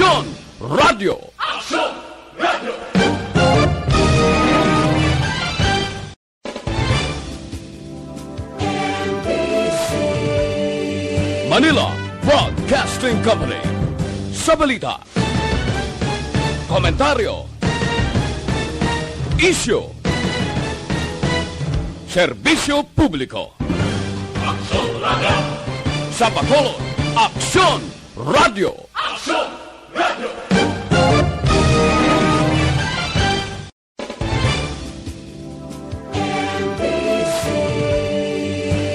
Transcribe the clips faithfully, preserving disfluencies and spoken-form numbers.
Aksyon Radio. Aksyon Radio. Manila Broadcasting Company. Sa balita, komentaryo, isyu, serbisyo publiko. Aksyon Radio. Sa Bacolod, Aksyon Radio. Aksyon Radio.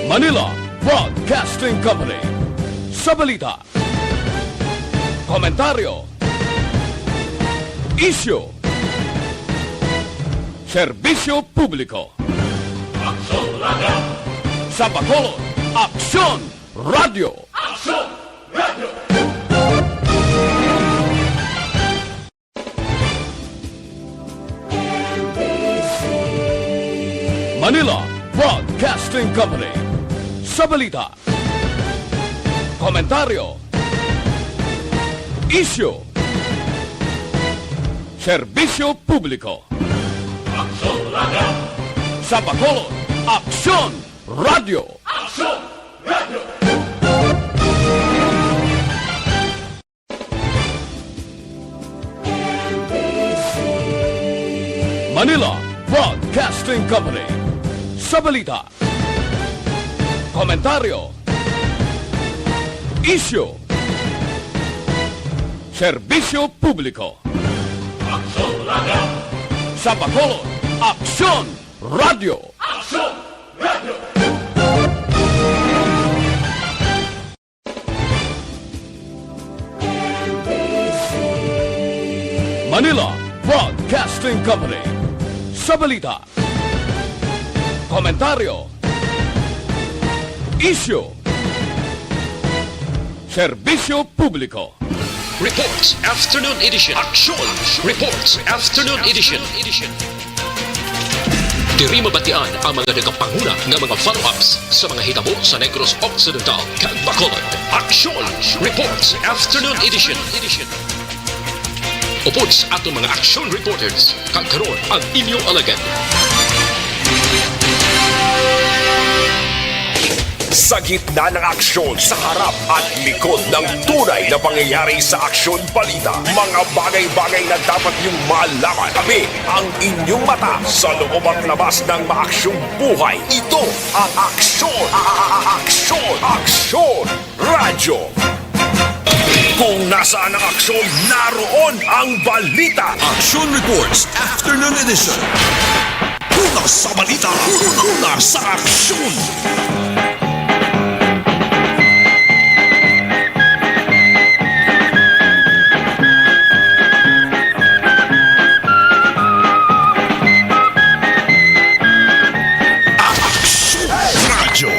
Manila Broadcasting Company. Sa balita, komentaryo, isyu, serbisyo publiko. Aksyon Radio. Sa Bacolod, Aksyon Radio. Aksyon Radio. Manila Broadcasting Company. Sa balita, komentaryo, isyu, serbisyo publiko. Aksyon Radio. Sa Bacolod, Aksyon Radio. Aksyon Radio. Manila Broadcasting Company. Sa balita, komentaryo, isyu, serbisyo publiko. Aksyon Radio. Sa Bacolod, Aksyon Radio. Aksyon Radio. Manila Broadcasting Company. Sa balita, komentaryo, isyu, serbisyo publiko. Reports Afternoon Edition. Aksyon Reports Afternoon Edition. Diri mabatian ang mga nagapanguna nga mga follow-ups sa mga hitabo sa Negros Occidental kag Bacolod. Aksyon Reports Afternoon Edition. Upod sa aton mga action reporters, kag karon ang inyong alagad. Sa gitna ng aksyon, sa harap at likod ng tunay na pangyayari sa Aksyon Balita, mga bagay-bagay na dapat niyong malaman. Kami ang inyong mata sa loob at labas ng maaksyong buhay. Ito ang Aksyon, a- a- a- Aksyon, Aksyon Radyo. Kung nasaan ang aksyon, naroon ang balita. Action Reports Afternoon Edition. Una sa balita, una sa aksyon. Aksyon Radyo.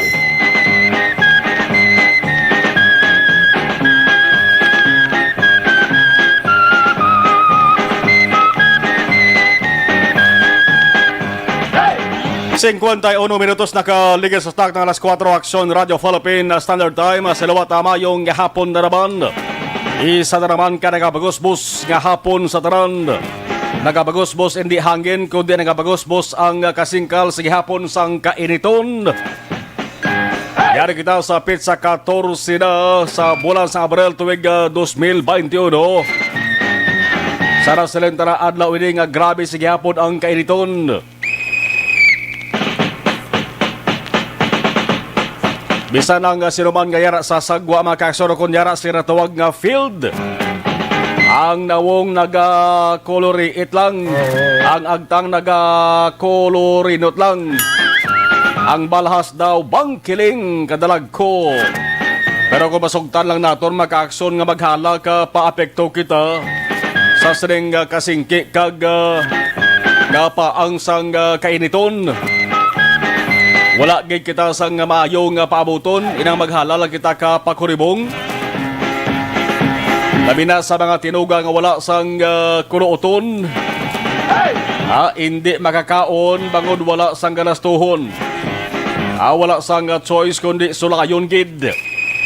Cincuenta y uno minutos nakaligid sa takna alas kuwatro, Aksyon Radio Philippine Standard Time. Sa liwat, ah, maayong hapon na naman. Isa na naman ka nagabagusbos nga hapon sa tanan. Nagabagusbos hindi hangin, kundi nagabagusbos ang kasingkal sa gihapon sang kainiton. Yari kita sa petsa katorse na sa bulan sa Abril tuig, ah, dos mil baynte uno. Sa nasalintana adlaw ini nga grabe sa gihapon ang kainiton. Bisan ang, ah, sinuman nga yara sa sagwa, mga kaksoro, kon yara sa ginatawag nga field. Ang nawong naga-color red lang, ang agtang naga-color red lang. Ang balhas daw bangkiling kadalagko. Pero kung masugtan lang naton, mga kaaksyon, nga maghalak, ah, paapekto kita sa sining, ah, kasingki kag, ah, kapaang sang, ah, kainiton. Wala gid kita sang maayo nga paabuton, inang maghalal lang kita ka pakuribong. Labi na sa mga tinuga nga wala sang, ah, kunuoton. Ah, indi makakaon bangod wala sang galastuhon. Ah, wala sang, ah, choice kundi sulayon gid.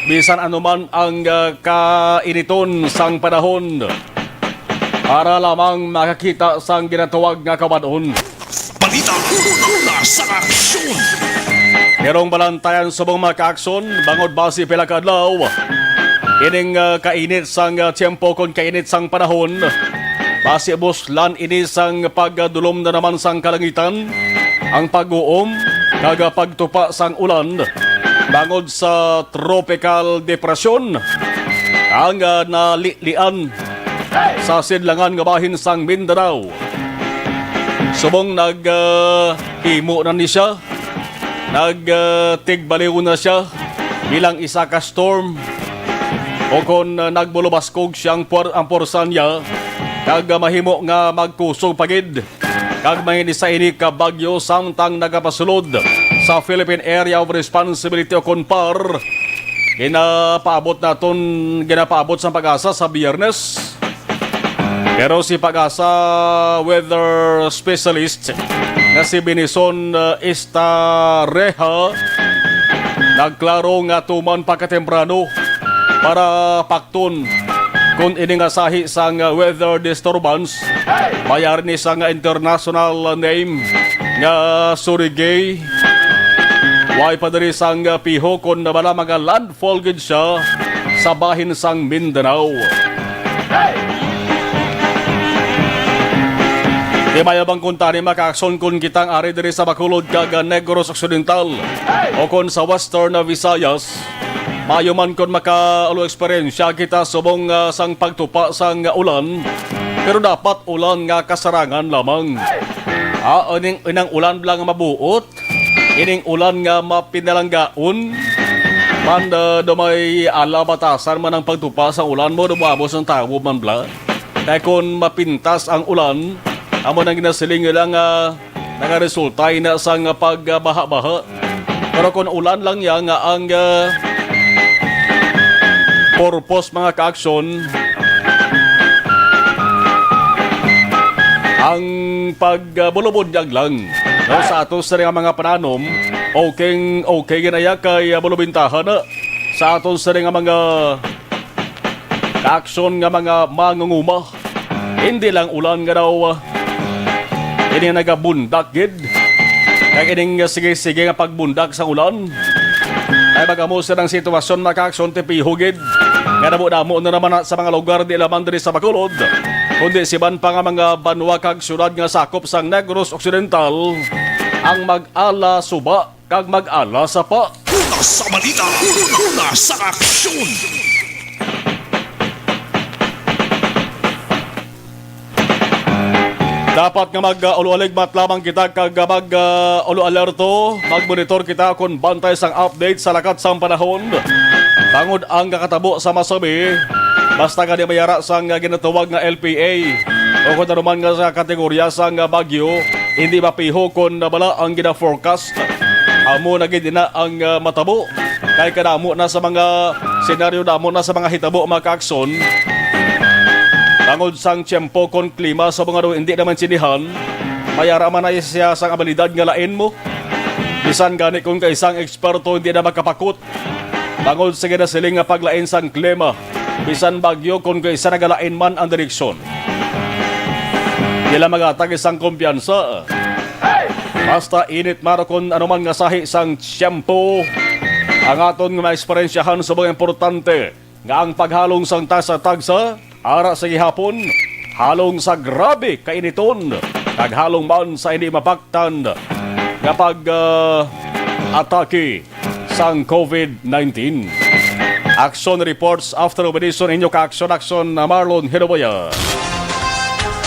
bisan ano man ang, ah, kainiton sang panahon, para lamang makakita sang ginatawag nga kabad-on. Balita una sa aksyon. Merong balantayan subong mga kaaksyon, bangod basi pila ka adlaw, ining, ah, kainit sang, ah, tiyempo kon kainit sang panahon. Basi buslan ini sang pagdulom na naman sang kalangitan, ang pag-uom kag pagtupa sang ulan bangod sa tropical depression ang, ah, nalilian sa sidlangan nga bahin sang Mindanao. Subong nag, ah, himo na ni siya, nag, ah, tigbaliw na siya bilang isa ka storm, o kon, ah, nagbulubaskog siyang puwer-, ang puwersa niya, kag, ah, mahimo nga magkusog pa gid. Kag may isa ini ka bagyo samtang nagapasulod sa Philippine Area of Responsibility o kon PAR. Ginapaabot naton, ginapaabot sa PAGASA sa Biyernes. Pero si PAGASA weather specialist nga si Benison, uh, Estareja nagklaro nga tuman pa katemprano para pakton kon ini nga sahi sang, uh, weather disturbance mayari ni sang international name nga Surigae. Way pa diri sang, uh, piho kon bala mga landfall gid siya sa bahin sang Mindanao. Di mayabang kuntani mga kaaksyon kon kita ang ari diri sa Bacolod kag Negros Occidental o kon sa Western Visayas. Maayo man kon maka-, alo eksperyensya kita subong, ah, sang pagtupa sang ulan, pero dapat ulan nga kasarangan lamang. Ah, ining, inang ulan lang nga mabuot, ining ulan nga mapinalanggaon, man, ah, daw may ala batasan man ang pagtupa sang ulan mo, daw maabos ang tawo man bala. Kay kon mapintas ang ulan, amo nang ginasiling nila nga nagaresulta ina sang pagbaha-baha. Pero kon ulan lang ya nga ang, ah, purpose, mga kaaksyon, ang pagbulubunyag lang, no, sa aton sini nga mga pananom, okay, okay ginaya kay, ah, bulubintahan na sa aton sini nga mga kaaksyon nga mga mangunguma. Hindi lang ulan nga daw, ah, ini nagabundak gid. Kag ining, ah, sige-sige nga pagbundak sa ulan ay magamo sa nang sitwasyon, mga kaaksyon, ti piho gid nga damo-damo na naman na sa mga lugar, di lamang diri sa Bacolod, kundi siban pa nga mga banwa kag syudad nga sakop sang Negros Occidental ang mag-ala suba kag mag-ala sapa. Una sa balita, una sa aksyon. Dapat nga mag, uh, ulo-aligmat lamang kita kag, uh, mag, uh, ulo-alerto, mag-monitor kita kon bantay sang update sa lakat sang panahon. Tangod ang kakatabo sa masabi, basta gani mayara sang, uh, ginatawag nga L P A o kon ano man nga sa kategorya sang, uh, bagyo, hindi mapiho kon bala ang gina-forecast. Amo na gid ina ang, ah, matabo. Kay kadamo na sa mga senaryo, damo na sa mga hitabo, mga kaakson. Tangod sang tiyempo kon klima sa mga daw hindi naman sinihan, mayara man na siya sang abilidad nga lain mo. Bisan gani kung kaisang eksperto hindi na makapakot tangod sa ginasiling nga paglain sang klima, bisan bagyo kon kaisa nagalain man ang direksyon. Dila magatag sang kumpiyansa. Basta init man o kon anuman nga sahi sang tiyempo, ang aton nga maeksperiensyahan subong importante nga ang paghalong sang tagsa-tagsa ara sa gihapon, halong sa grabe kainiton, kag halong man sa hindi mapaktan nga pag, ah, atake sang COVID nineteen. Action reports after Obedison, inyo ka-action, action na Marlon Hinuboya.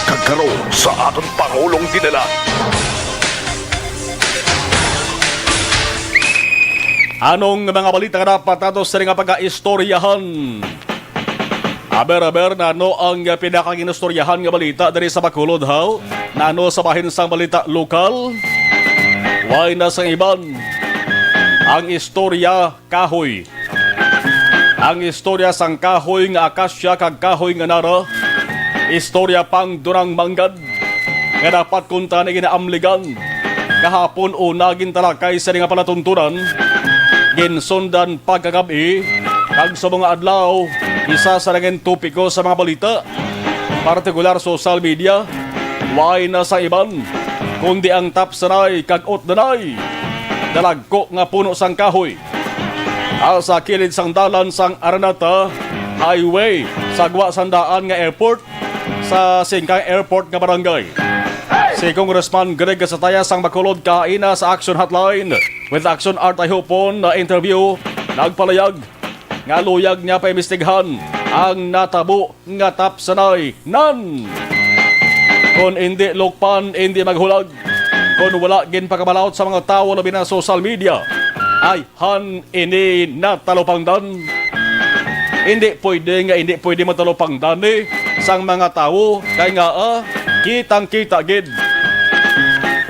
Kag karon sa aton Pangulong Dinala. Anong mga balita nga dapat nato sa nga pagkaistoryahan? Aber, aber, nano ang pinakaginistoryahan nga balita diri sa Bacolod, haw? Nano sa bahin sang balita lokal? Way na sang iban. Ang istorya, kahoy. Ang istorya sang kahoy nga akasya kag kahoy nga nara. Istorya pang dunang manggad nga dapat kuntani ginaamligan. Kahapon una gintalakay sa nga palatuntunan, ginsundan pagkagab-i Kag sa mga adlaw, isa sa naging topiko sa mga balita, partikular social media, way na sa iban, kundi ang Tapsanay kag Utdanay, dalagko nga puno sang kahoy. Ah, sa kilid sang dalan sang Araneta Highway, sa gwa sang daan nga airport, sa singkang airport nga barangay. Si Congressman Greg Gasataya sang Bacolod kaina sa Action Hotline with Action Art Ayhupon na interview, nagpalayag nga luyag niya paimbestigahan ang natabo nga Tapsanay nan. Kon indi lukpan, indi maghulag. Kon wala ginpakabalaod sa mga tawo, labi na social media, ay han ini natalupangdan. Hindi pwede nga hindi pwede matalupangdan ni sang mga tawo, kay nga, ah, kitang-kita gid.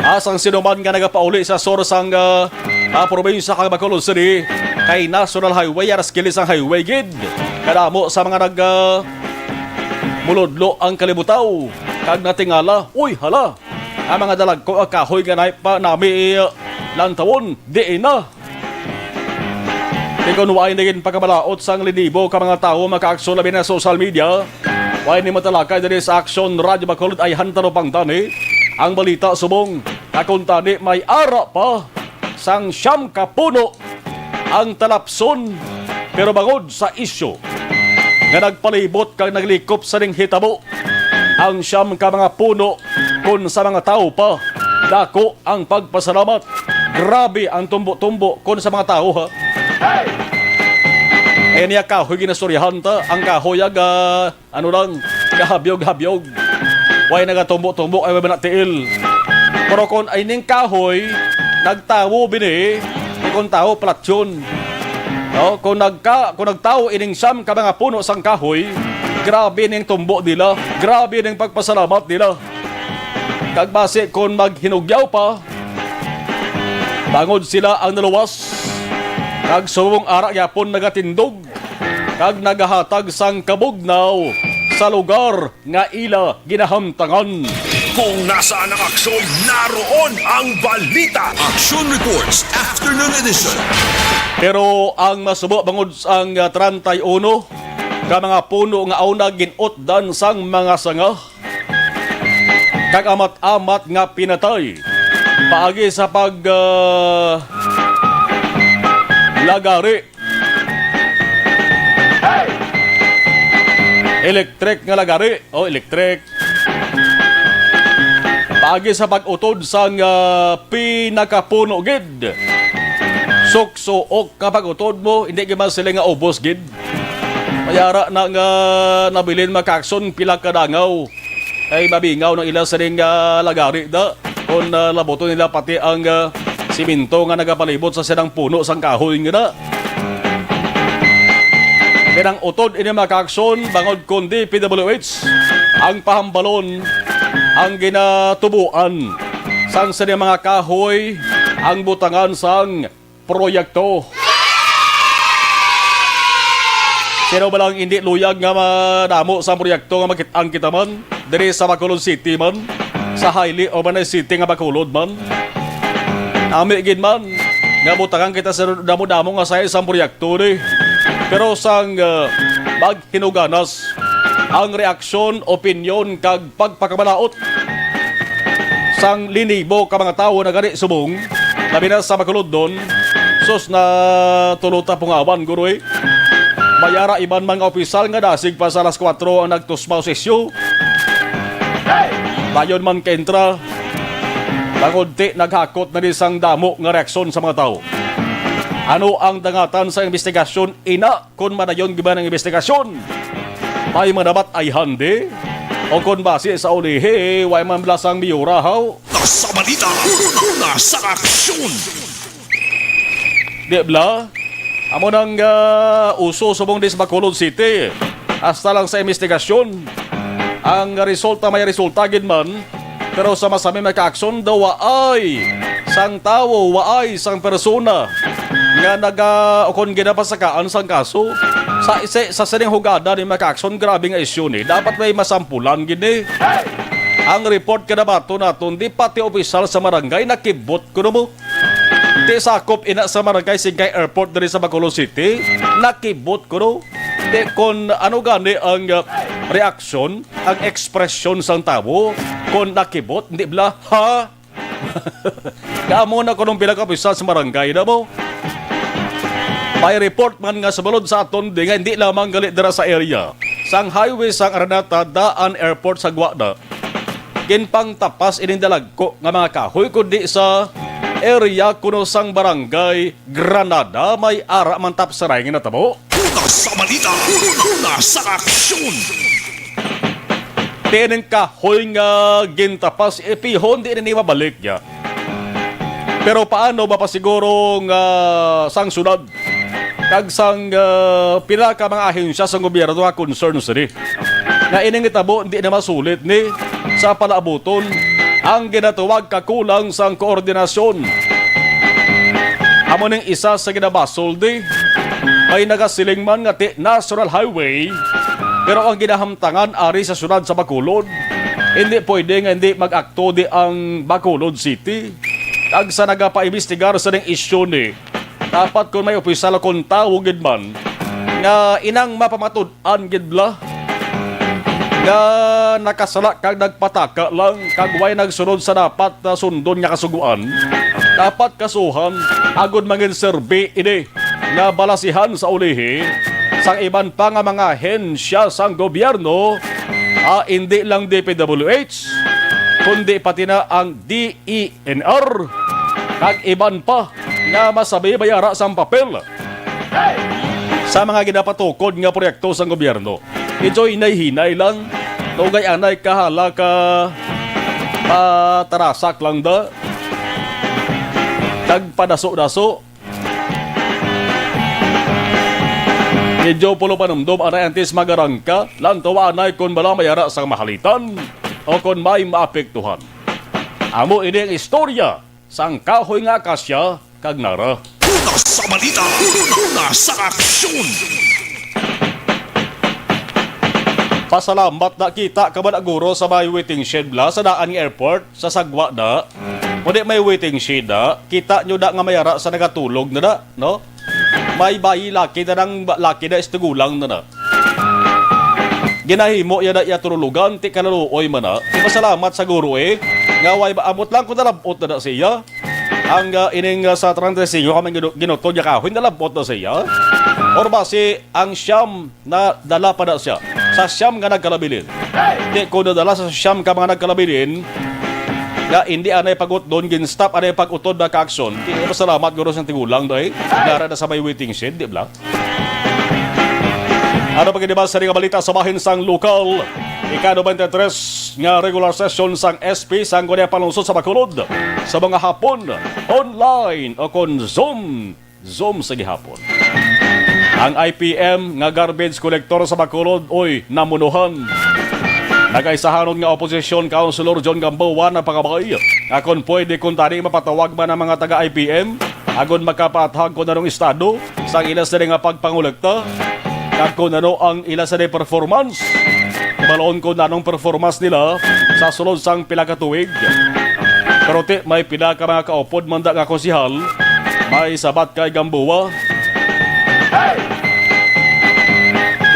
Asang sinuman nga nagapauli sa sur sang, ah, ah, probinsya kang Bacolod City, kay National Highway, aras kilis ang highway gid. Kadamo sa mga nag, ah, muludlo ang kalibutaw, kag natingala, "Uy, hala! Ang mga dalagko nga kahoy nga nay pa nami, ah, lantawon, diin na." Di kon way na gid pagkabalaod sang linibo ka mga tawo makaakso labi na sa social media, way ni matalakay diri sa Action Radio Bacolod ay hantaro pang dani ang balita subong nga kuntani may ara pa sang siyam ka puno ang talapson, pero bangod sa isyu nga nagpalibot kag naglikop sa ning hitabo, ang siyam ka mga puno kon sa mga tawo pa, dako ang pagpasalamat. Grabe ang tumbo-tumbo kon sa mga tawo, ha. Ay, niya kahoy ginastoryahan ta, ang kahoy aga, ano lang, gahabyog-habyog. Way nagatumbo-tumbo, ay way ba na tiil. Pero kon ay ning kahoy, nagtawo bini, kon tawo, platyon. No? Kung nagka-, kung nagtawo ining siyam ka mga puno sang kahoy, grabe ning tumbo nila, grabe ning pagpasalamat nila. Kag basi kon maghinugyaw pa, bangod sila ang naluwas, kag subong ara gyapon nagatindog, kag nagahatag sang kabugnaw sa lugar nga ila ginahamtangan. Kung nasaan ang aksyon, naroon ang balita. Action Reports, Afternoon Edition. Pero ang masubo bangod sang, ah, treinta y uno ka mga puno nga una gin-utdan sang mga sanga, kag amat-amat nga pinatay paagi sa pag, ah, lagari. Electric nga lagari. Oh, electric. Paagi sa pag-utod sang, ah, pinakapuno gid. Suksuok ka pag-utod mo, hindi gid man sila nga ubos gid. Mayara na nga nabilin makakson pila ka dangaw. Ay mabingaw ng ila sining, ah, lagari da. Kon, ah, labuton nila pati ang, ah, siminto nga nagapalibot sa sinang puno sang kahoy nga na. Pinang-utod ini mga kaaksyon, bangod kundi P W H ang pahambalon ang ginatubuan sang sini mga kahoy ang butangan sang proyekto. Sino ba lang hindi luyag nga madamo sa proyekto nga makit-ang kita man? Diri sa Bacolod City man, sa Hailey o Manay City nga Bacolod man. Nami gid man nga butangan kita sa damo-damo nga size sang proyekto ni. Pero sang, ah, maghinuganas ang reaksyon, opinyon, kag pagpakabalaot sang linibo ka mga tawo na gani subong, labi na sa Bacolodnon, sus, na tulo ta pungawan, guroy. Mayara iban mga opisyal nga dasig pa sa alas kuwatro ang nagtusmaw sa isyu. Dayon man kaintra, bangod ti naghakot na ni sang damo nga reaksyon sa mga tawo. Ano ang dangatan sa investigasyon ina? Kon madayon gid ba ang investigasyon, may manabat ay handi? O kon basi sa ulihi, way man bala sang miyura, haw? Sa balita, una sa aksyon. Di bala? Amo nang, ah, uso subong dis Bacolod City. Hasta lang sa investigasyon. Ang resulta may resulta gid man, pero sa masami may kaakson daw waay sang tawo, waay sang persona nga naga-, o kon ginapasakaan sang kaso. Sa, sa, sa sining hugada ni mga kaakson, grabe nga isyu ni. Dapat may masampulan gid ni. Ang report ka nabato naton, di pati opisyal sa barangay nakibot kuno mo. Ti sakop ina sa Barangay Singkay Airport diri sa Bacolod City. Nakibot ko, no? Di, kon ano gani ang, uh, reaksyon, ang ekspresyon sang tawo, kon nakibot, hindi bala, ha? Kamo na kuno ang pila ka opisyal sa barangay na mo. May report man nga sa balod sa aton di nga hindi lamang gali dira sa area sang highway sang Araneta daan airport sa Guada. Ginpangtapas ining dalagko nga mga kahoy kundi sa area kuno sang barangay Granada may ara man tapsaray nga natabo. Una sa balita, una sa aksyon. Tining kahoy nga gintapas, ipihon, di na ni mabalik niya. Pero paano mapasiguro nga sang syudad kag sang, ah, pila ka mga ahensya sang gobyerno nga concern sini nga ining itabo hindi na masulit ni sa palaabuton ang ginatawag kakulang sang koordinasyon? Amo ning isa sa ginabasol di may nagasiling man nga ti National Highway, pero ang ginahamtangan ari sa syudad sa Bacolod, hindi pwede nga hindi mag-akto di ang Bacolod City. Kag sa nagapaimbestigar sa ning isyu ni, dapat kon may opisyal kon tawo gid man nga inang mapamatud-an gid bala nga nakasala kag nagpataka lang kag way nagsunod sa dapat na sundon nga kasugoan, dapat kasuhan agod mangin serbi ini nga balasihan sa ulihi sang iban pa nga mga ahensya sang gobyerno, ah, indi lang D P W H, kundi pati na ang D E N R, kag iban pa nga masabi may ara sang papel sa mga ginapatukod nga proyekto sang gobyerno. Medyo hinay-hinay lang, tugay anay kahala ka patarasak lang da, kag padaso-daso. Medyo pulo panumdom anay antes magarangka, lantaw anay kon bala may ara sang mahalitan o kon may maapektuhan. Amo ini ang istorya sang kahoy nga akasya kag nara. Una sa balita, una sa aksyon. Pasalamat na kita ka ba na guro sa may waiting shed bala sa daan nga airport sa Sagwa na. Kundi may waiting shed na. Kita nyo na nga may ara sa nagatulog na na, no? May bayi laki na nang ba-, laki na istugulang na na. Ginahimo ya na iya tululugan, ti kalaluoy man na. Di pasalamat sa guro eh. Nga way ba, amot lang kung nalabot na na siya. Ang, ah, ining, ah, sa treinta y cinco kami ginu-, ginutod niya kahoy, nalabot na siya. Or basi ang siyam na dala pa na siya sa siyam nga nagkalabilin. Di ko nadala sa siyam ka mga nagkalabilin nga hindi anay pag-utdon, gin-stop anay pag-utod na ka-aksyon. Di, pasalamat guro sa tigulang, doy. Nara na sa may waiting shed, di ba? Ano pa gid ba sa nga balita sa bahin sang lokal? Ika-ninety-three nga regular session sang S P sang Guardia Panlungsod sa Bacolod sa mga hapon, online o kon Zoom, Zoom sa gihapon. Ang I P M nga garbage collector sa Bacolod, oy, namunuhan. Nagaisahanon nga opposition councilor John Gamboa nagpakabay nga kon pwede kuntani mapatawag man ang mga taga I P M agod makapaathag kon anong estado sang ila sini nga pagpangolekta kag kon ano ang ila sini performance. Balon kon anong performance nila sa sulod sang pila ka tuig. Pero ti may pila ka mga kaupod man da nga konsehal may sabat kay Gamboa.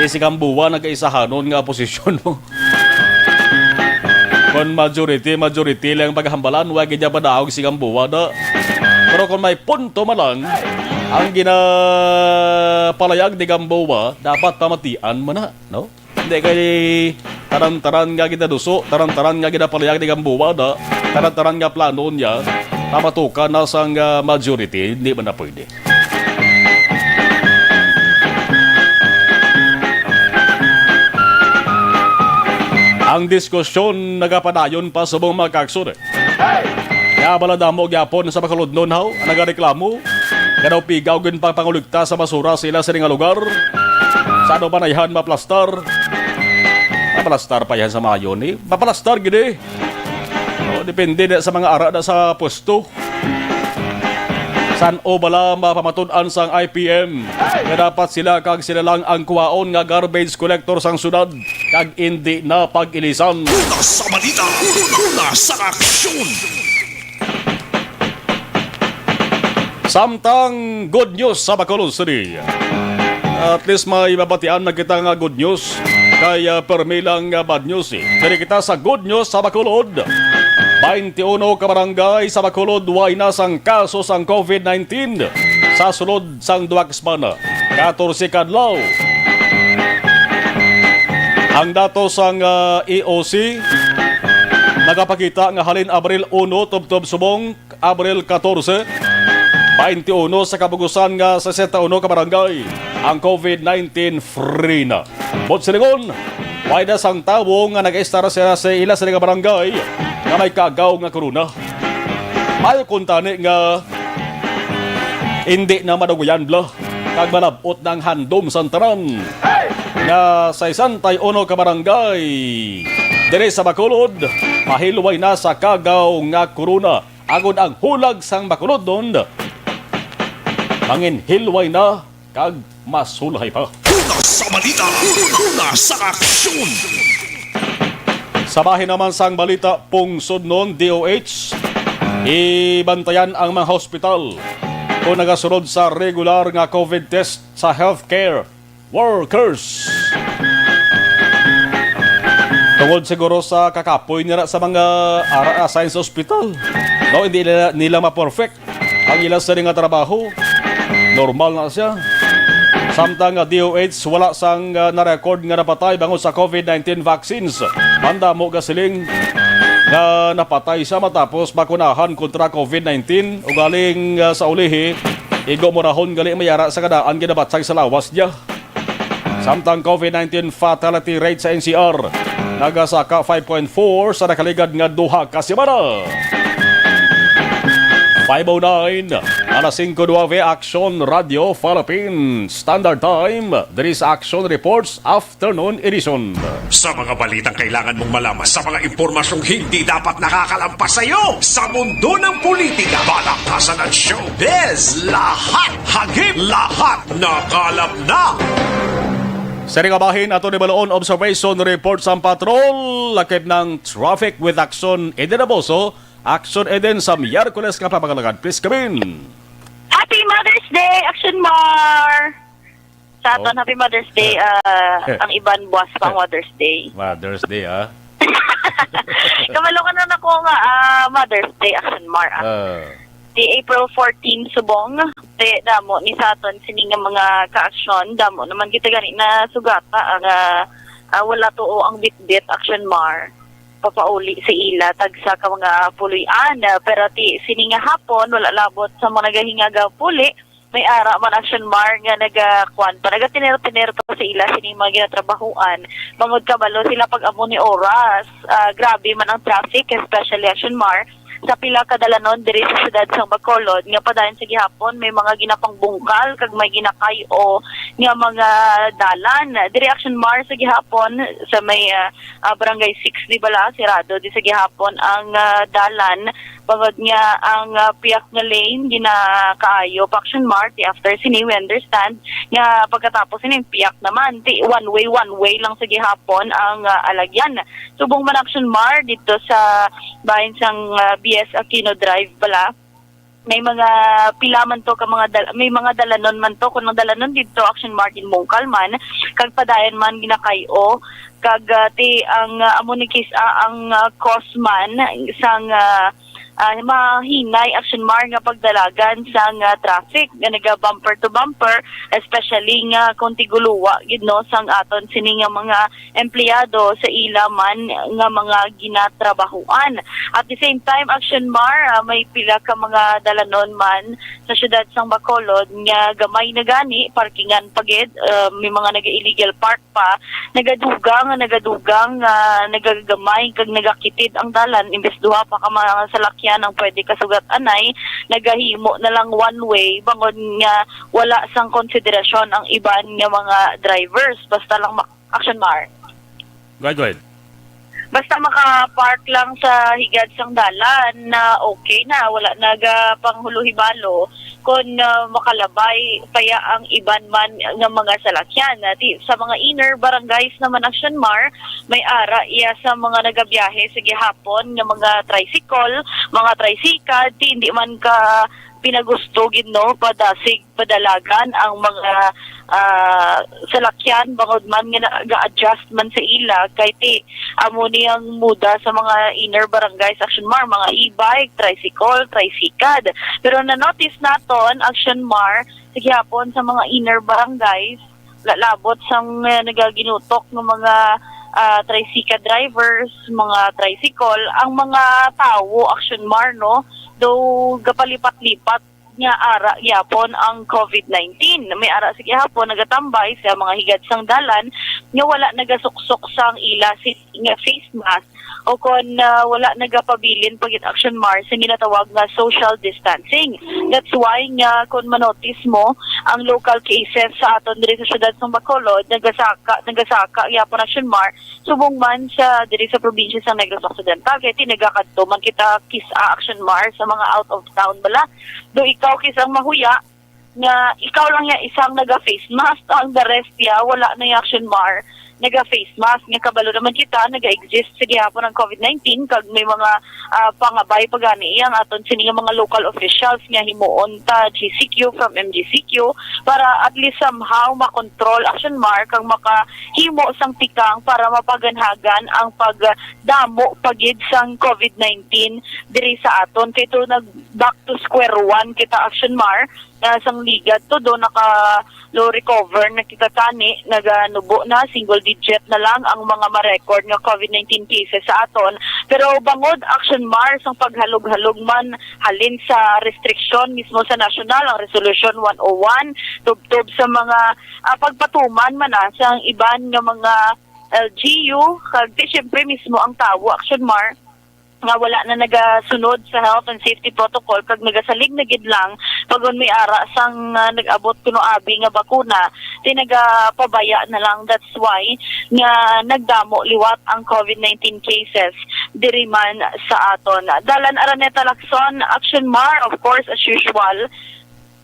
Ti si Gamboa nagaisahanon nga posisyon mo. Kon majority, majority lang paghambalan, wa gid niya padaog si Gamboa na. Pero kung may punto man lang, ang ginapalayag ni Gamboa, dapat pamatian man na, no? Hindi kay tanan-tanan nga ginaduso, tanan-tanan nga ginapalayag ni Gamboa na, tanan-tanan nga plano niya, pamatukan na sang, ah, majority, hindi man na pwede. Ang diskusyon nagapadayon pa subong mga kaagsones. Kaya bala damo gyapon sa Bacolodnon haw ang nagareklamo nga daw pigaw ginpapangolekta sa basura sa ila sini nga lugar. Sa ano ba na yan maplastar? Maplastar pa yan sa maayo ni? Maplastar gini. O, depende na sa mga ara na sa pwesto. San-o bala mapamatud-an sang I P M nga dapat sila kag sila lang ang kuhaon nga garbage collector sang syudad kag indi na pag-ilisan? Una sa balita, una sa aksyon. Samtang good news sa Bacolod City. At least may mabatian na kita nga good news. Kay, ah, permi lang nga bad news, eh. Diri kita sa good news sa Bacolod. Twenty-uno ka barangay sa Bacolod way na sang kaso sang COVID nineteen sa sulod sang duha ka semana. Katorse ka adlaw. Ang datos sang, ah, E O C nagapakita nga halin Abril uno tubtob subong Abril katorse, twenty-uno sa kabugusan nga sesenta uno ka barangay ang COVID nineteen free na. Buot silingon, way na sang tawo nga nag-estar sa, sa ila sila nga barangay nga may kagaw nga corona. Maayo kuntani nga hindi na madugayan bala kag malab-ot na ang handom sang tanan nga sesenta y uno ka barangay diri sa Bacolod, mahilway na sa kagaw nga corona. Agod ang hulag sang Bacolodnon, manginhilway na kag masulhay pa. Una sa balita, una sa aksyon. Sa bahin naman sang balita, pungsod non D O H, ibantayan ang mga hospital kung nagasulod sa regular nga COVID test sa healthcare workers. Tungod siguro sa kakapoy nila sa mga ara assign sa ospital. No, hindi nila, nila ma-perfect ang ila sini nga trabaho. Normal na siya. Samtang nga D O H, wala sang, ah, na-record nga napatay bangod sa COVID nineteen vaccines. Ang damo gasiling nga napatay siya matapos bakunahan kontra COVID nineteen. Ugaling, ah, sa ulihi, igo mo rahon gali may ara sa kadaan ginabatsag sa lawas niya. Samtang COVID nineteen fatality rate sa N C R, nagasaka five point four sa nakaligad nga duha ka semana. Five oh nine, alas singko nuebe, Aksyon Radio Philippines Standard Time, diri sa Aksyon Reports Afternoon Edition. Sa mga balitang kailangan mong malaman, sa mga impormasyong hindi dapat nakakalampas sa iyo, sa mundo ng politika, balakasan at showbiz, lahat hagip, lahat nakalap na. Sa ring abahin, ato ni Baloon Observation Report sa patrol, lakip ng traffic with Action Eden Aboso. Action Eden sa Miyerkules nga pamagalagad. Please come in. Happy Mother's Day, Action Mar! Sa aton, Oh. Happy Mother's Day, ah, ang iban buwas pa ang Mother's Day. Mother's Day, ah. Kabalo ka na nako nga, ah, Mother's Day, Action Mar, ah. Ah. Di April fourteen subong, ti damo ni sa aton sini nga mga ka-aksyon, damo naman kita gani na sugata ang, ah, ah, wala tuo ang bitbit, Action Mar. Papauli sa ila tagsa ka mga puloy-an, ah, pero ti sini nga hapon wala labot sa mga nagahingag puli, may ara man, Action Mar, nga naga, kuwan pa, nagatiner-tiner pa sa ila sini mga ginatrabahuan. Bangod kabalo sila pag-amo ni oras, ah, grabe man ang traffic, especially, Action Mar, sa pila ka dalanon diri sa siyudad sang Bacolod, nga padayon sa gihapon may mga ginapangbungkal kag may ginakay-o nga mga dalan. Diri, Action Mar, sa gihapon sa may, ah, ah, Barangay six di bala, sirado di sa gihapon ang, ah, dalan, bangod nga ang, ah, piyak nga lane ginakaayo pa, Action Mar. Ti after sini, we understand nga pagkatapos sini, piyak naman, ti one way, one way lang sa gihapon ang, ah, alagyan. Subong man, Action Mar, dito sa bahin sang, ah, B S Aquino Drive bala, may mga pila man to ka mga dal-, may mga dalanon man to, kung ang dalanon dito, Action Mar, ginbungkal man, kag padayon man ginakay-o, kag, ah, ti ang, ah, amo ni kis-, ah, ang, ah, cause man sang, ah, ah, mahinay, Action Mar, nga pagdalagan sang, ah, traffic nga naga bumper to bumper, especially nga kung tiguluwa gid, no, sang aton sini nga mga empleyado sa ila man nga mga ginatrabahuan. At the same time, Action Mar, ah, may pila ka mga dalanon man sa siyudad sang Bacolod nga gamay na gani, parkingan pa gid, ah, may mga naga-illegal park pa, nagadugang, nagadugang, ah, nagagamay kag nagakitid ang dalan, imbes duha pa ka mga salakyan ang pwede kasugat anay, nagahimo na lang one way, bangod nga wala sang konsiderasyon ang iban nga mga drivers. Basta lang ma-, Action Mar. Go ahead, go ahead. Basta maka-park lang sa higad sang dalan na okay na, wala nagapanghulohibalo kon, ah, makalabay pa ya ang iban man nga mga salakyan. Ah, ti-, sa mga inner barangays naman, Action Mar, may ara iya sa mga nagabiyahe sa gihapon nga mga tricycle, mga tricycle, ti hindi man ka pinagusto gid, no, padasig, padalagan ang mga, ah, salakyan, bangod man nga naga-adjust man sa ila, kay ti amo ni ang muda sa mga inner barangays, Action Mar, mga e-bike, tricycle, tricycad. Pero na-notice naton, Action Mar, sa gihapon sa mga inner barangays, la-, labot sang, eh, nagaginutok ng mga, ah, tricycle drivers, mga tricycle, ang mga tawo, Action Mar, no? Though gapalipat-lipat nga ara gyapon ang covid nineteen. May ara sa gihapon nagatambay sa mga higad sang dalan nga wala nagasuksok sang ila si-, nga face mask o kon, ah, wala nagapabilin pa gid, Action Mar, sa ginatawag nga social distancing. That's why nga kon manotis mo ang local cases sa aton diri sa siyudad sang Bacolod, nagasaka, nagasaka gyapon, Action Mar, subong man sa diri sa probinsya sa Negros Occidental, kay ti nagakadto man kita kis-a, Action Mar, sa mga out of town bala. Do ikaw kis ang mahuya nga ikaw lang ya isang naga face mask, ang the rest ya wala na ya, Action Mar, naga face mask. Nga kabalo naman kita, naga-exist sa gihapon ang covid nineteen, kag may mga, ah, pangabay pa gani ang aton sini nga mga local officials nga himuon ta G C Q from M G C Q para at least somehow makontrol, Action Mar, kag makahimo sang tikang para mapaganhagan ang pagdamo pa gid sang covid nineteen diri sa aton. Kay to nag back to square one kita, Action Mar, ah, sang ligad to, do naka low recover na kita tani, naganubo na, single digit na lang ang mga ma-record nga covid nineteen cases sa aton. Pero bangod, Action Mar, sang paghalog-halog man halin sa restriksyon mismo sa nasyonal, ang Resolution one oh one, tubtob sa mga, ah, pagpatuman man na sang iban nga mga L G U, kag di, siyempre, mismo ang tawo, Action Mar, nga wala na nagasunod sa health and safety protocol kag nagasalig na gid lang pag-on may ara sang, ah, nag-abot kuno abi nga bakuna, ti nagapabaya na lang. That's why nga nagdamo liwat ang covid nineteen cases diri man sa aton. Dalan Araneta, Lacson, Action Mar, of course, as usual,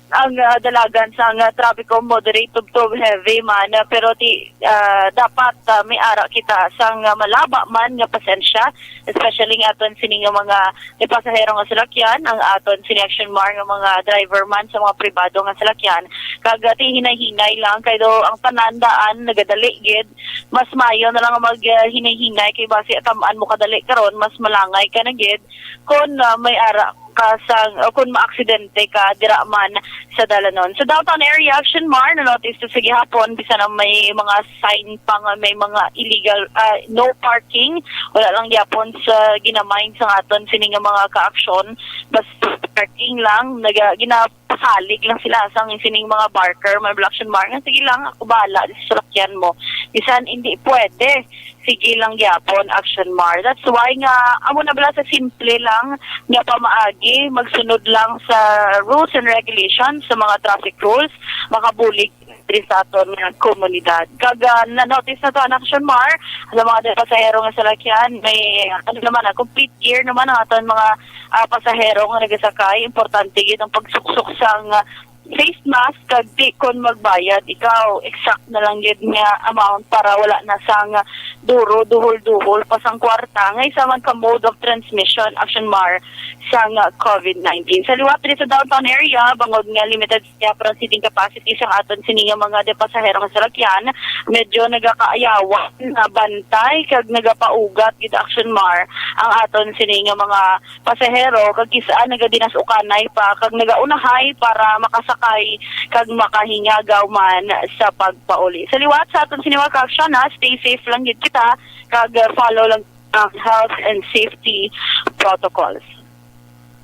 ang, ah, dalagan sang, ah, trapiko moderate tubtob heavy man, ah, pero ti, ah, dapat, ah, may ara kita sang, ah, malaba man nga pasensya, especially nga aton sini nga mga, eh, pasahero nga salakyan, ang aton sini, Action Mar, nga mga driver man sa mga pribado nga salakyan. Kag, ah, ti hinay-hinay lang kay do ang tanan daan nagadali gid, mas maayo na lang mag, ah, hinay-hinay kay basi tam-an mo kadali karon, mas malangay ka na gid kon, ah, may ara ka sang, o kon maaksidente ka dira man sa dalanon. Sa downtown area, Action Mar, na-notice to sa gihapon, bisan ang may mga sign pa nga may mga illegal, ah, no parking, wala lang gyapon sa ginamind sang aton sini nga mga kaaksyon, basta parking lang, naga-, ginapasalig lang sila sang sining mga barker, mga Action Mar, nga sige lang, ako bahala sa salakyan mo. Bisan hindi pwede, sige lang gyapon, Action Mar. That's why nga, amo na bala sa simple lang nga pamaagi, magsunod lang sa rules and regulations, sa mga traffic rules, makabulig diri sa aton nga komunidad. Kag, ah, na-notice na to, ang Action Mar, sa mga pasahero nga salakyan, may, ano naman, ah, complete gear naman ang aton mga, ah, pasahero nga nagasakay. Importante gid ang pagsuksok sang, ah, face mask, kag ti kon magbayad ikaw, exact na lang gid nga amount para wala na sang duro, duhol-duhol pa sang kwarta, nga isa man ka mode of transmission, Action Mar, sang covid nineteen. Sa liwat diri sa downtown area, bangod nga limited siya ang seating capacity sang aton sini nga mga de pasahero nga salakyan, medyo nagakaayawan na bantay kag nagapaugat gid, Action Mar, ang aton sini nga mga pasahero, kag kis-a nagadinas-ukanay pa kag nagaunahay para makasakay kag makahingagaw man sa pagpauli. Sa liwat sa aton sini nga kaaksyon, ha, stay safe lang gid kita kag, uh, follow lang ang health and safety protocols.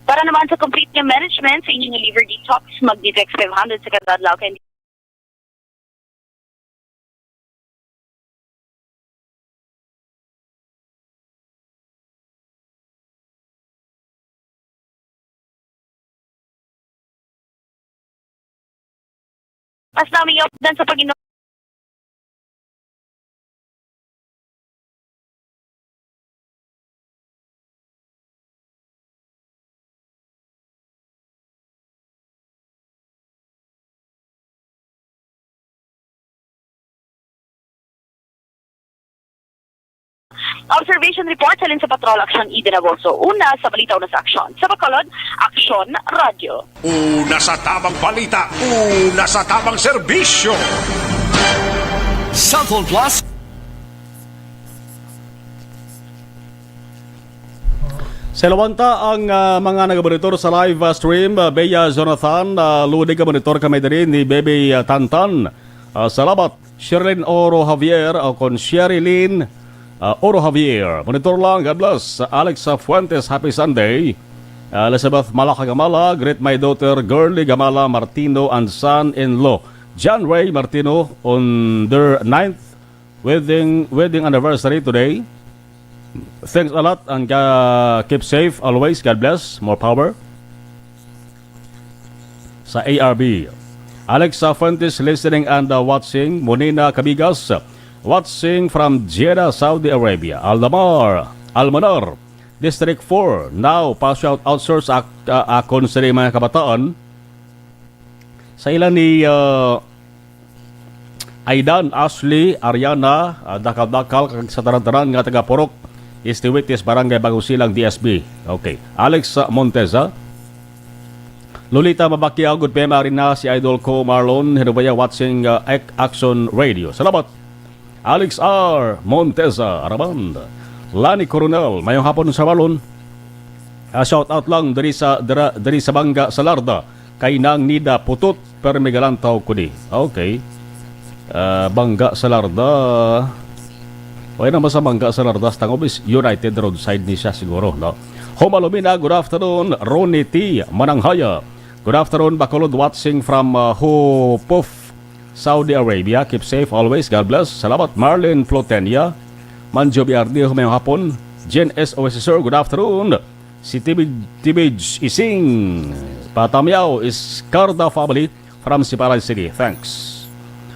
Para naman sa complete nga management sa inyong liver detox, Magnitex five hundred sa kada adlaw kay Mas nami updan sa pag-inom. Observation report halin sa Patrol Aksyon Eden Agosto. Una sa balita, una sa aksyon. Sa Bacolod, Aksyon Radyo. Una sa tamang balita, una sa tamang serbisyo. Cellphone Plus. Sa Lawanta ang, ah, mga nagamonitor sa live, ah, stream, ah, Bea Jonathan, ah, Ludi, ka monitor kami diri ni Bebe, ah, Tantan. Ah, salamat. Sherlyn Oro Javier, o kon Sherilyn, ah, Oro Javier. Monitor lang, God bless. Alex, ah, Fuentes, happy Sunday. Ah, Elizabeth Malaka Gamala, greet my daughter Girly Gamala Martino and son-in-law John Ray Martino on their ninth wedding, wedding anniversary today. Thanks a lot and, uh, keep safe always. God bless. More power. Sa A R B. Alexa Fuentes listening and, uh, watching. Monina Cabigas, watching from Jeddah, Saudi Arabia. Aldamar Almanar, District four. Now, pa-shout out, sir, sa ak-, uh, akon sa mga kabataan. Sa ila ni, uh, Aidan, Ashley, Ariana, ah, Dakal-Dakal, kag sa tanan-tanan nga taga Purok Istiwitis, Barangay Bagong Silang, D S B. Okay. Alex, ah, Monteza. Lolita Mabakiao, good P M, ari na si Idol ko Marlon Hinubaya, watching, ah, Ek-, Action Radio. Salamat. Alex R. Monteza, Armand. Lani Coronel, mayong hapon sa Marlon. Ah, shout out lang diri sa, dira, diri sa Bangga, sa Larda. Kay Nang Nida Putot, pero may galantaw ko di. Okay. Ah, Bangga sa Larda. Okay naman sa Bangga sa Larda, sa Tangobis, United Roadside ni siya siguro, no? Homalumina, good afternoon. Ronnie T. Mananghaya. Good afternoon, Bacolod, watching from, uh, Hupuf, Saudi Arabia. Keep safe always. God bless. Salamat, Marlene Plotenia. Manjo Biardi, humayong hapon. Jen S. Oesisor, good afternoon. Si Tibid, Tibid Ising, Patamyaw, Iscarda family from Sipalan City. Thanks.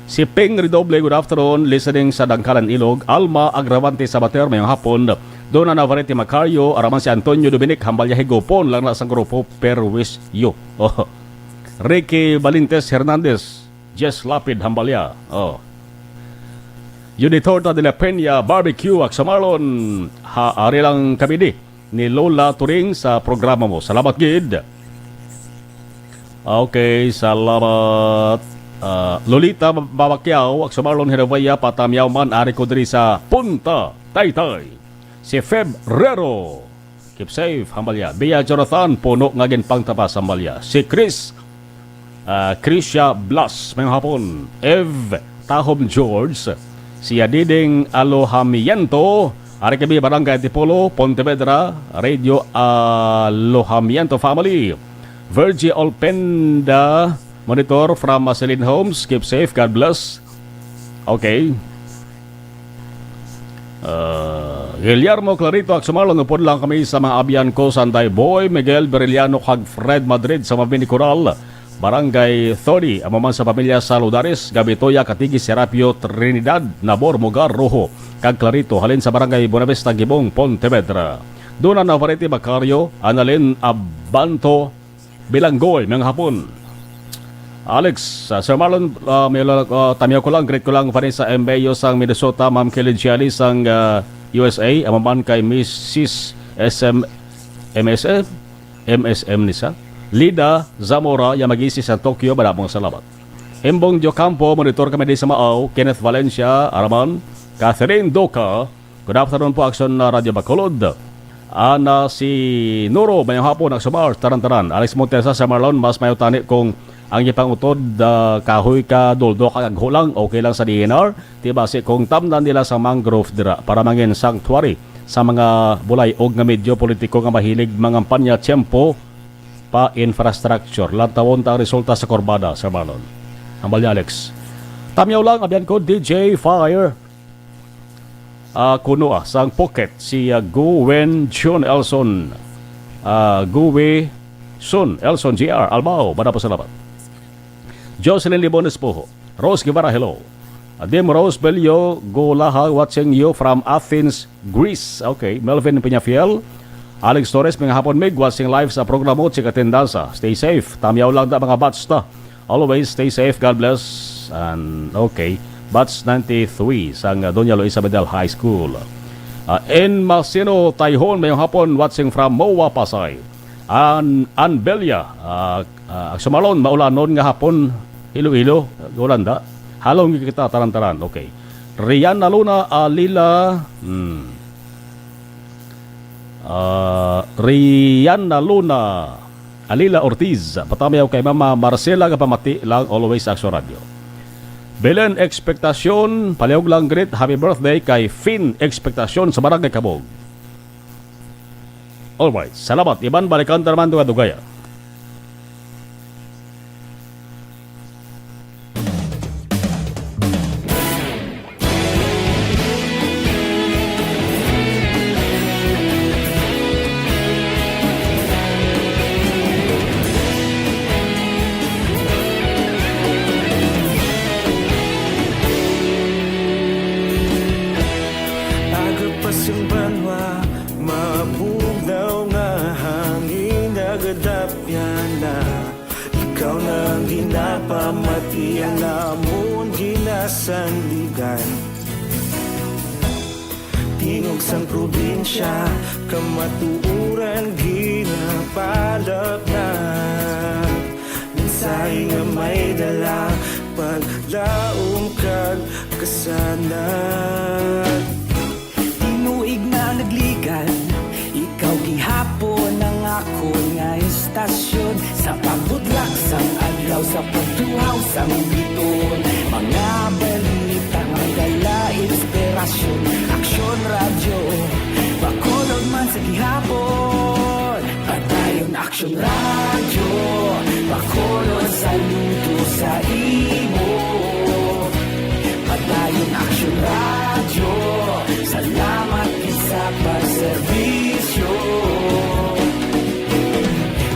Si Ping Redoble, good afternoon. Listening sa Dangkalan, Ilog. Alma Agravante Sabater, mayong hapon. Dona Navarrete Macario, araman si Antonio Dominic, Hambalya Higupon lang na sang grupo, pero wish you. Oh. Ricky Balintes Hernandez, Jess Lapid, Hambalya. Oh. Unitorta de la Peña Barbecue, Aksamarlon. Ha, ari lang kami di ni Lola Turing sa programa mo. Salamat gid. Okay, salamat. Ah, Lolita Babakyaw, Aksamarlon Hiravaya, Patamyaw man, ari ko diri sa Punta Taytay. Si Feb Rero. Keep safe, Hambalya. Bia Jonathan, puno nga ginpangtapas, Hambalya. Si Chris, ah, Chrisia Blas, mayong hapon. Ev Tahom George, si Adiding Alohamiento, ari kami Barangay Antipolo, Pontevedra, Radio Alohamiento family. Virgie Olpenda, monitor from Marceline Homes. Keep safe. God bless. Okay. Uh, Guillermo Clarito, Aksumarlon, upod lang kami sa mga abyan ko, Sanday Boy, Miguel Beriliano, kag Fred Madrid sa Mabini Coral, Barangay thirty, amo man sa pamilya Saludares, Gabitoya, Katigi, Serapio, Trinidad, Nabor, Mugar, Rojo, kag Clarito, halin sa Barangay Buenavista, Gibong, Pontevedra. Duna Navarrete Macario, Annalyn Abanto, Bilanggoy, mga hapon. Alex, uh, Sir Marlon, uh, may, uh, tamiyaw ko lang, greet ko lang, Vanessa Embeyo sang Minnesota, Ma'am Kelly Gianni sang, uh, U S A, amo man kay Missus S M, M S M, M S M ni sa Lida Zamora Yamagisi sa Tokyo, madamong salamat. Imbong Diocampo, monitor kami di sa Maaw, Kenneth Valencia, Araman, Catherine Doca, good afternoon po, Aksyon na Radyo Bacolod. Ana si Nuro, mayong hapon, Aksumar, taran-taran. Alex Montesa, sa Marlon, mas mayo tani kung ang ipangutod, ah, kahoy ka duldo kag agho lang, okay lang sa D N R. Di basi kung tamnan nila sa mangrove dira para mangin sanctuary sa mga bulay og nga medyo politiko nga mahilig mangampanya tiyempo pa infrastructure. Lantawon ta ang resulta sa kurbada, Sir Marlon. Hambal ni Alex. Tamyaw lang, abyan ko, D J Fire. Ah, kuno, ah, sang Phuket, si, ah, Gu Wen Chun Elson. Ah, Gu Wen Sun Elson J R Albao, madapos salamat. Jocelyn Libon Espojo, Rose Guevara, hello. Adim Rose Bello Golaha, watching you from Athens, Greece. Okay, Melvin Peñafiel, Alex Torres, mga hapon, Mig, watching live sa programa, Chika Tendansa. Stay safe. Tamyaw lang da, mga bats ta. Always stay safe. God bless. And, okay, Batch ninety-three sang, uh, Doña Luisa Bedel High School. Ah, N Masino Tayhon, mayong hapon, watching from MOA, Pasay. An Anbelia, ah, ah, Sumalon, maulanon nga hapon, Iloilo, Yolanda. Halong kita, tanan-tanan. Okay. Rian Luna, Alila, hmm. Ah, Rian Luna, Alila Ortiz, patamayaw kay Mama Marcela nga pamati lang, always Action Radio. Belen Expectacion, palihog lang greet, happy birthday kay Fin Expectacion sa Barangay Kabog. Alright, salamat. Iban, balikan ta naman duga-dugaya. Aga pa sing banwa, mabugnaw nga hangin, nagadapyan na. Ikaw na ang ginapamati, ang amon ginasandigan. Tingog sang probinsya, kamatuoran ginapalapnag. Mensahe nga may dala, paglaom kag kasanag. Tinuig na nagligan, ikaw gihapon ang akon nga istasyon. Sa pagbutlak sang adlaw, sa pagtuhaw sang bituon, mga balita may dala inspirasyon. Aksyon Radyo, Bacolod man sa gihapon. Padayon Aksyon Radyo, Bacolod, saludo sa imo. Padayon Aksyon Radyo, salamat gid sa pagserbisyo.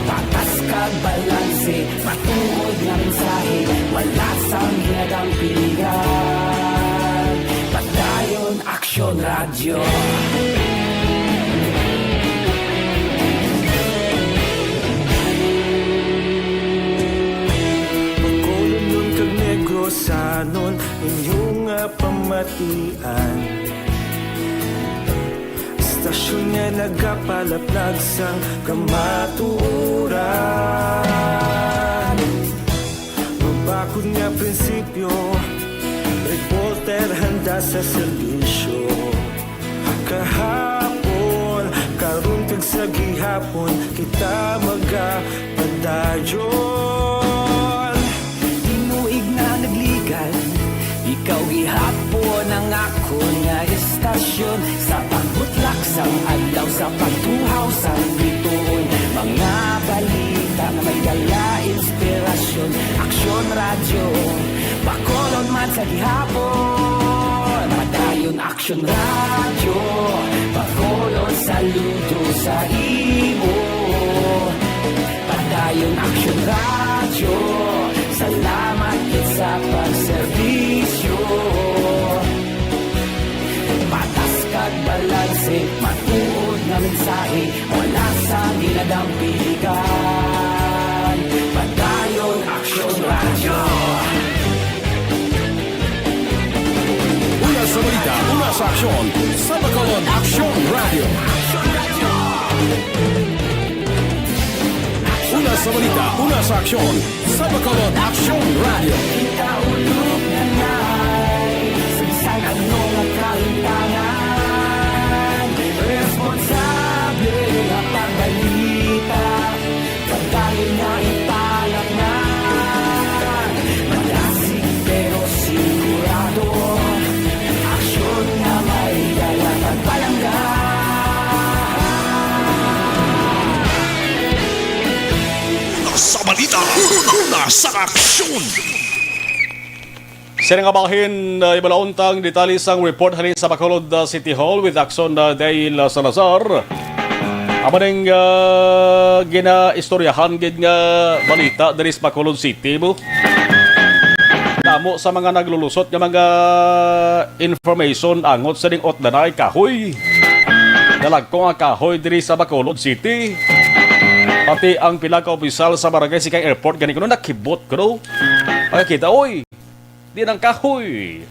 Patas kag balanse, matuod nga mensahe, wala sang ginadampigan. Padayon Aksyon Radyo. Bacolodnon kag Negrosanon, inyo nga pamatian. Istasyon nga nagapalaplag sang kamatuoran. Mabakod nga prinsipyo, reporter handa sa serbisyo. Kahapon, karon kag sa gihapon, kita magapadayon. Tinuig na nagligan, ikaw gihapon ang akon nga istasyon. Sa pagbutlak sang adlaw, sa pagtuhaw sang bituon, mga balita nga may dala inspirasyon. Aksyon Radyo, Bacolod man sa gihapon. Padayon Aksyon Radyo, Bacolod, saludo sa imo. Padayon Aksyon Radyo, salamat gid sa pagserbisyo. Patas kag balanse, matuod nga mensahe, wala sang ginadampigan. Padayon Aksyon Radyo. Una sa balita, una sa aksyon, sa Bacolod Aksyon Radyo. Una sa balita, una sa aksyon, sa Bacolod Aksyon Radyo. Kita ulog na nay, sa bisan ano nga kalimtangan, responsable nga pagbalita. Pagdali na ipalapnan, malasig pero sigurado. Aksyon nga may dala pagpalangga. Sa balita, una sa aksyon. Sini nga bahin, uh, ibalaon tang detalye sang report halin sa Bacolod, uh, City Hall with Action, uh, Dale, uh, Salazar. Amo ning, uh, ginaistoryahan gid nga balita diri sa Bacolod City, mo. Damo sa mga naglulusot nga mga information angot sa ding otdanay kahoy. Nalagko nga kahoy diri sa Bacolod City. Pati ang pila ka opisyal sa barangay sa Airport gani kuno nakibot kuno. Makakita, oy, di nang kahoy.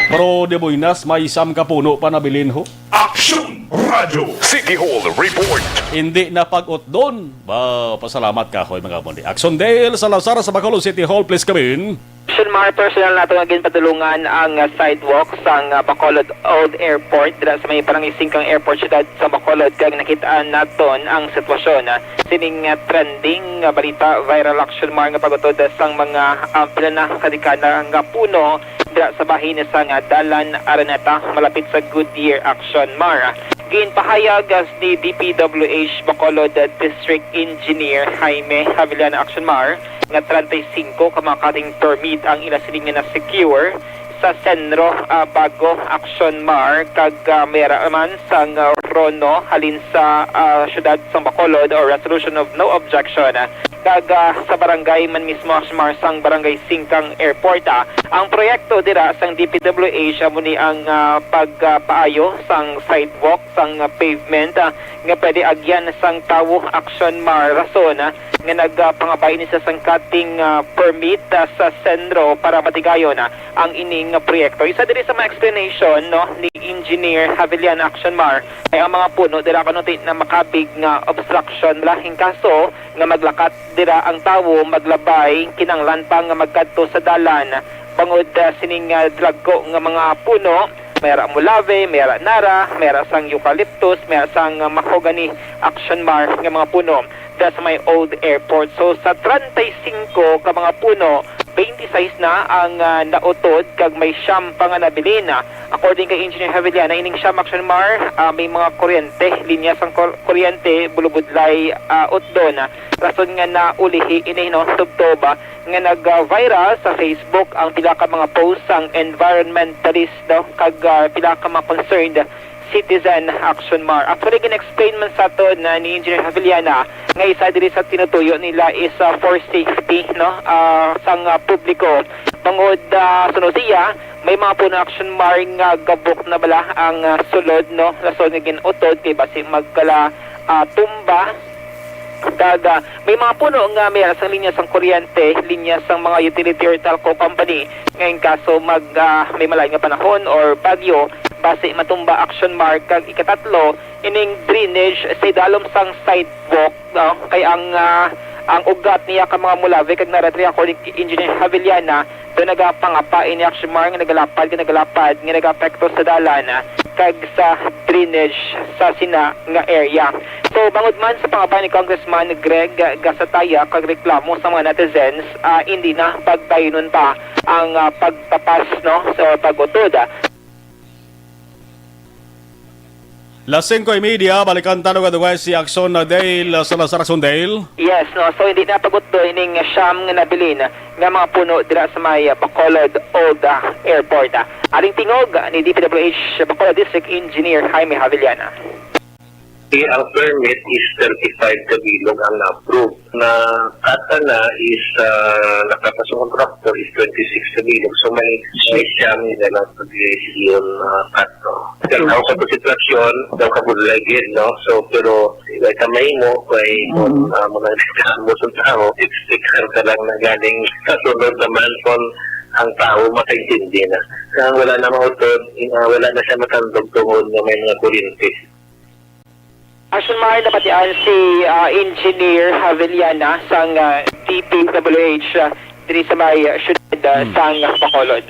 Pero de buenas, may siyam ka puno pa nabilin, ho. Aksyon Radio. City Hall Report. Hindi na pag-utdon. Ba, pasalamat ka, hoy, mga mundi. Aksyon Dale Salazar sa Bacolod City Hall, please come in. Aksyon Mar, personal nato nga ginpadulungan ang, ah, sidewalk sang, ah, Bacolod Old Airport dira sa may Barangay Singkang Airport, siyudad sa Bacolod, kag nakit-an naton ang sitwasyon, ah, sining, ah, trending nga balita, viral, Aksyon Mar, nga pag-utod, ah, sang mga, ah, pila na ka dekada nga puno dira sa bahin sang, ah, Dalan Araneta, malapit sa Goodyear, Aksyon Mar. Ginpahayag, ah, ni D P W H Bacolod, ah, District Engineer Jaime Javillana, Aksyon Mar, nga treinta y cinco ka mga cutting permit ang ila siling nga na-secure sa Senro, ah, Bago, Aksyon Mar, kag, ah, may ara man sang, ah, Rono halin sa, ah, siyudad sang Bacolod, o Resolution of No Objection, ah, kag, ah, sa barangay man mismo, Aksyon Mar, sang Barangay Singkang Airport, ah. Ang proyekto dira sang D P W H amo ni ang, ah, pagpaayo sang sidewalk, sang, ah, pavement, ah, nga pwede agyan sang tawo, Aksyon Mar, rason, ah, nga nagapangabay ni sa sang cutting, ah, permit, ah, sa Senro para matigayon, ah, ang ining, ah, proyekto. Isa diri sa mga explanation, no, ni Engineer Javillana, Aksyon Mar, ay ang mga puno dira kuno ti na makabig nga obstruction. Laing kaso nga maglakat dira ang tawo, maglabay, kinahanglan pa nga magkadto sa dalan bangod, ah, sining, ah, dagko nga mga puno. May ara mulave, may ara nara, may ara sang eucalyptus, may ara sang, ah, mahogany, Aksyon Mar, nga mga puno dira sa may Old Airport. So, sa treinta y cinco ka mga puno, twenty-six na ang, ah, nautod kag may siyam pa nga nabilin. According kay Engineer Javillana, ining siyam, Aksyon Mar, ah, may mga kuryente, linya sang kur-, kuryente, bulubudlay, ah, utdon. Rason nga naulihi ini, no, tubtob, ah, nga nag-viral sa Facebook ang pila ka mga post sang environmentalist, no, kag, ah, pila ka mga concerned citizen, Aksyon Mar. Actually, gin-explain man sa aton na ni Engineer Javillana nga isa diri sa tinutuyo nila is, ah, for safety, no, ah, sang, ah, publiko. Bangod, ah, suno siya, may mga puno, Aksyon Mar, nga gabok na bala ang, ah, sulod, no, rason nga gin-utod kay basi magkala, ah, tumba. Kag, ah, may mga puno nga may sang linya sang kuryente, linya sang mga utility or telco company, nga in kaso mag, ah, may malain nga panahon or bagyo, basi matumba, Aksyon Mar. Kag ikatatlo, ining drainage sa idalom sang sidewalk, no? Kay ang, ah, ang ugat niya ka mga mulave kag naratri, according kay Engineer Javillana, do nagapangapa ini, Aksyon Mar, nga nagalapad, nga nagalapad, nga nagaapekto sa dalan, ah, kag sa drainage sa sina nga area. So, bangod man sa pangabay ni Congressman Greg Gasataya kag reklamo sa mga netizens, ah, hindi na pagdayunon pa ang, ah, pagtapas, no, sa pag-utod, ah. Las singko y media, balikan ta no kadugay si Aksyon Dale, uh, Salazar. Aksyon Dale. Yes, no. So, hindi na pag-utdon ining siyam nga nabilin nga mga puno dira sa may, uh, Bacolod Old, uh, Airport, uh. Aring tingog ni D P W H Bacolod District Engineer Jaime Javillana. Eh, ang permit is thirty-five ka bilog ang na-approve. Na kata na is, ah, nakapasok ang traktor is twenty-six ka bilog. So, may, may siyam na lang sa D I C yun, ah, kato. Kaya ako sa sitwasyon, daw kabudlay gid, no? So, pero, wala ka mahimo, kay, Mm. ah, mga reklamo sa tao, expectan ka lang na galing sa sunod naman kung ang tao makaintindi na. Kaya wala na mautod, ah, wala na siya matandog tungod na may mga kuryente. Aksyon Mar, nabatian si, ah, Engineer Javillana sang, ah, D P W H, ah, diri sa may, ah, siyudad, ah, Hmm. sang Bacolod.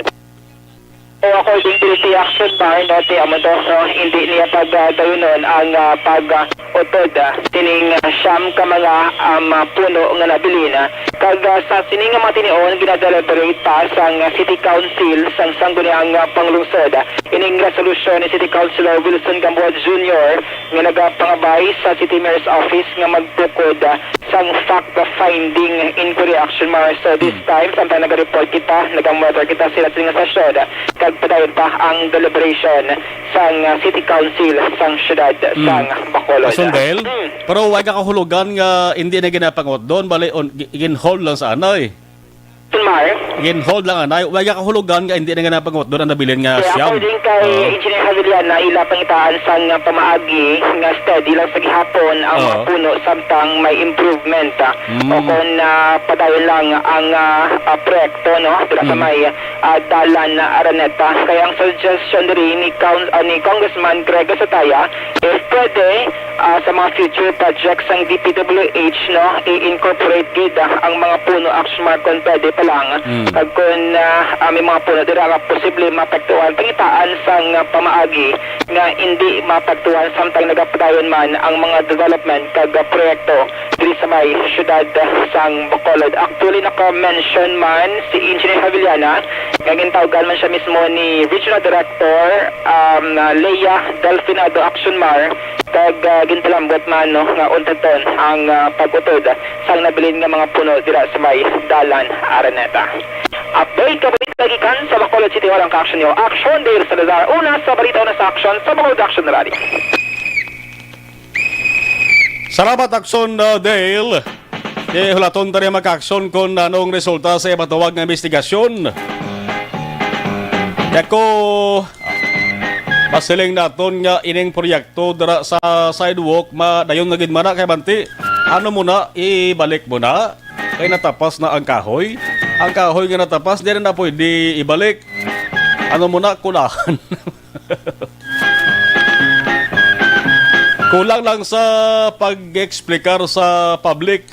O, according to si Aksyon Mar, no, ti amo to, no, hindi niya pagdayunon ang, ah, pag, ah, utod, ah, sining, ah, siyam ka mga, um, ah, puno nga nabilin, ah. Kag, ah, sa sini nga mga tinion, ginadeliberate pa sang, ah, City Council sang sangguniang, ah, panglungsod, ah, ining resolusyon ni City Councilor Wilson Gamboa Junior nga nagapangabay sa City Mayor's Office nga magtukod, ah, sang fact-finding inquiry, Aksyon Mar. So, this Hmm. time, samtang naga-report kita, naga-monitor kita sila sa nga sesyon, ah, kag padayon pa ang deliberation sang, ah, City Council sang siyudad Hmm. sang Bacolod. Aksyon Dale, Hmm. pero wala ka kahulugan nga hindi na ginapangutdon, bali, on, gi-, gin-hold lang sa anay. Mar. Gin-hold lang, anay. Way gakahulugan nga hindi na nga napangutdon ang nabilin nga Kaya siyam. According kay Oo. Engineer Javilian na ila pangitaan sang pamaagi nga steady lang sa gihapon ang mga Oo. puno samtang may improvement, ah, Mm. o kung, ah, padayon lang ang, ah, ah, proyekto, no? Dira sa Mm. may, ah, dalan na Araneta. Kaya ang suggestion diri ni Con-, ah, ni Congressman Greg Sataya, if pwede, ah, sa mga future projects sang D P W H, no, i-incorporate gid, ah, ang mga puno, Action Mar, kung pwede pa lang. Mm. Kag kung, ah, ah, may mga puno dira nga posible mapektuhan, pangitaan sang, ah, pamaagi nga hindi mapektuhan samtang nagapadayon man ang mga development kag, ah, proyekto diri sa may siyudad, ah, sang Bacolod. Actually, naka-mention man si Engineer Javillana nga gintawgan man siya mismo ni Regional Director, um, ah, Lea Delfinado, Action Mar, kag, ah, ginpalambot man, no, nga untaton ang, ah, pag-utod sang nabilin nga mga puno dira sa may Dalan Araneta. Update, kabalita gikan sa Bacolod City Hall ang ka-action niyo. Action, Dale Salazar. Una sa balita, una sa action sa Bacolod Action Rally. Salamat, Action, uh, Dale. Di hulaton ta rin, mga ka-action, kung anong resulta sa ipatawag nga investigasyon. Kaya ko, masiling naton nga ining proyekto dira sa sidewalk, madayon na gid man na kay Banti. Ano mo na, ibalik mo na? Kay natapas na ang kahoy. Ang kahoy nga natapas, di na, na pwede ibalik. Ano mo na, kunahan. Kulang lang sa pag-explicar sa public.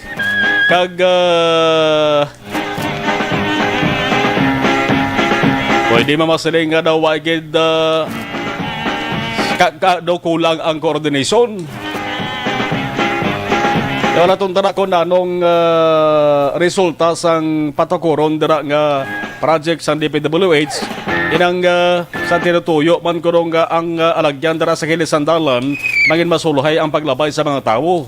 Kag, ah, pwede mamasiling nga daw wa gid, ah, ka, ka, daw kulang ang coordination. Kaya wala tong tana kung anong, ah, resulta sang patukuron dira nga project sang D P W H. Inang, ah, sa tinutuyo man kuno nga ang, ah, alagyan dira sa kilid sang dalan, nangin masulhay ang paglabay sa mga tawo.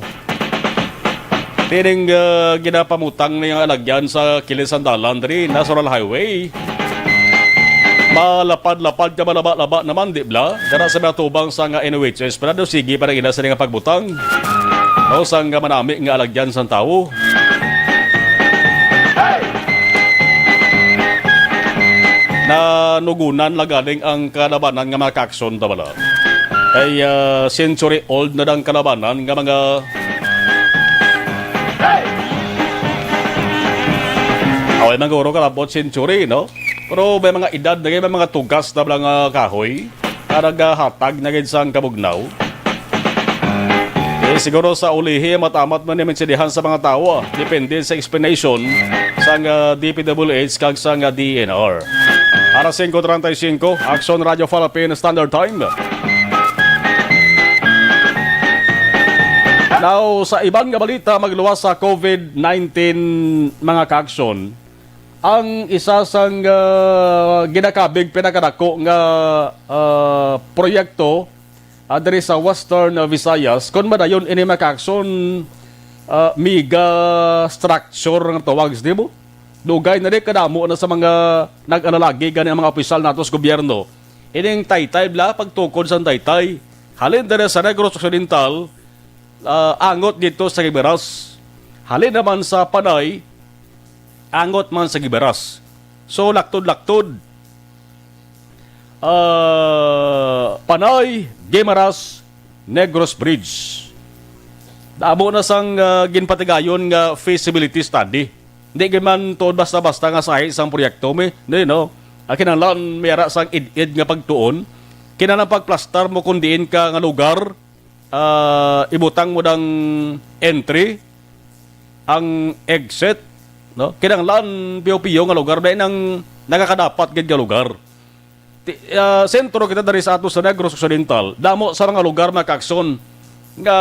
Tining, ah, ginapamutang na yung alagyan sa kilid sang dalan diri, National Highway. Malapad-lapad ka, malaba-laba naman, di bla? Dara sa mga tubang sa nga N O H S, pero daw sige pa rin ina sa nga pagbutang. O, sa nga manami nga alagyan sang tawo. Nanugunan na galing ang kalabanan nga mga kakson, ta bala. Kay, ah, century old na dang kalabanan nga mga Away man guro kalabot century, no? Pero may mga edad na, may mga tugas na lang, ah, kahoy na nagahatag na gid sang kabugnaw. Eh, siguro sa ulihi, matamat man ni mensidihan sa mga tawo, ah. Depende sa explanation sang, ah, D P W H kag sang, ah, D E N R. Alas singko treinta y cinco, Action Radio Philippine Standard Time. Now, sa iban nga balita, magluwas sa COVID nineteen, mga ka-action, ang isa sang, ah, ginakabig pinakadako nga, ah, proyekto, ah, diri sa Western, ah, Visayas, kun madayon ini, mga ka-action, ah, mega structure ang tawag, di mo? Dugay na di kadamo na sa mga nag-alalagi gani ang mga opisyal nato sa gobyerno. Ining taytay bla, pagtukod sang taytay. Halin diri sa Negros Occidental, ah, angot dito sa Giberas. Halin naman sa Panay, angot man sa Giberas. So, laktod-laktod. Ah, Panay, Guimaras, Negros Bridge. Damo na sang, ah, ginpatigayon nga feasibility study. Hindi gid man tuod basta-basta nga sahi sang proyekto, mi. Di, no? Ah, kinahanglan may ara sang id-id nga pagtuon. Kinahanglan pagplastar mo kung diin ka nga lugar, ah, ibutang mo dang entry, ang exit, no? Kinahanglan piyo-piyo nga lugar, dahil nang nakakadapat gid nga lugar. Ti-, ah, sentro kita diri sa ato sa Negros Occidental. Damo sa mga lugar, mga kakson, nga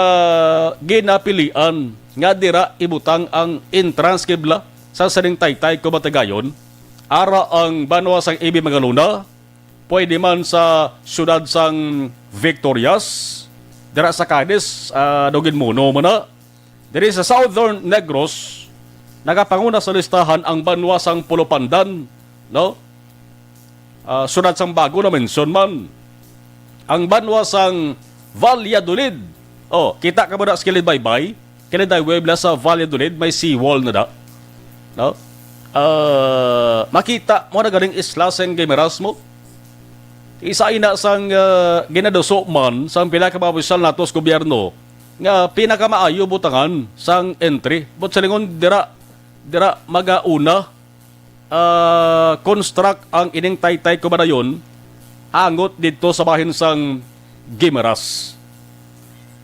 ginapilian nga dira ibutang ang entrance kibla sa sining taytay kumatigayon. Ara ang banwa sang A B Mangalona, pwede man sa siyudad sang Victorias, dira sa Cadiz, ah, daw ginmuno mo na. Diri sa Southern Negros, nakapanguna sa listahan ang banwa sang Pulupandan, no? Ah, siyudad sang Bago na mention man. Ang banwa sang Valladolid. Oh, kita ka ba na sa kilid baybay? Kilid highway bala sa Valladolid, may seawall na da. No? ah, makita mo na ganing isla sang Guimaras mo. Isa ina sang, ah, ginaduso man sang pila ka mga opisyal nato sa gobyerno nga pinakamaayo butangan sang entry. But sa lingon dira, dira magauna, ah, construct ang ining Taytay Kumadayon angot didto sa bahin sang Guimaras.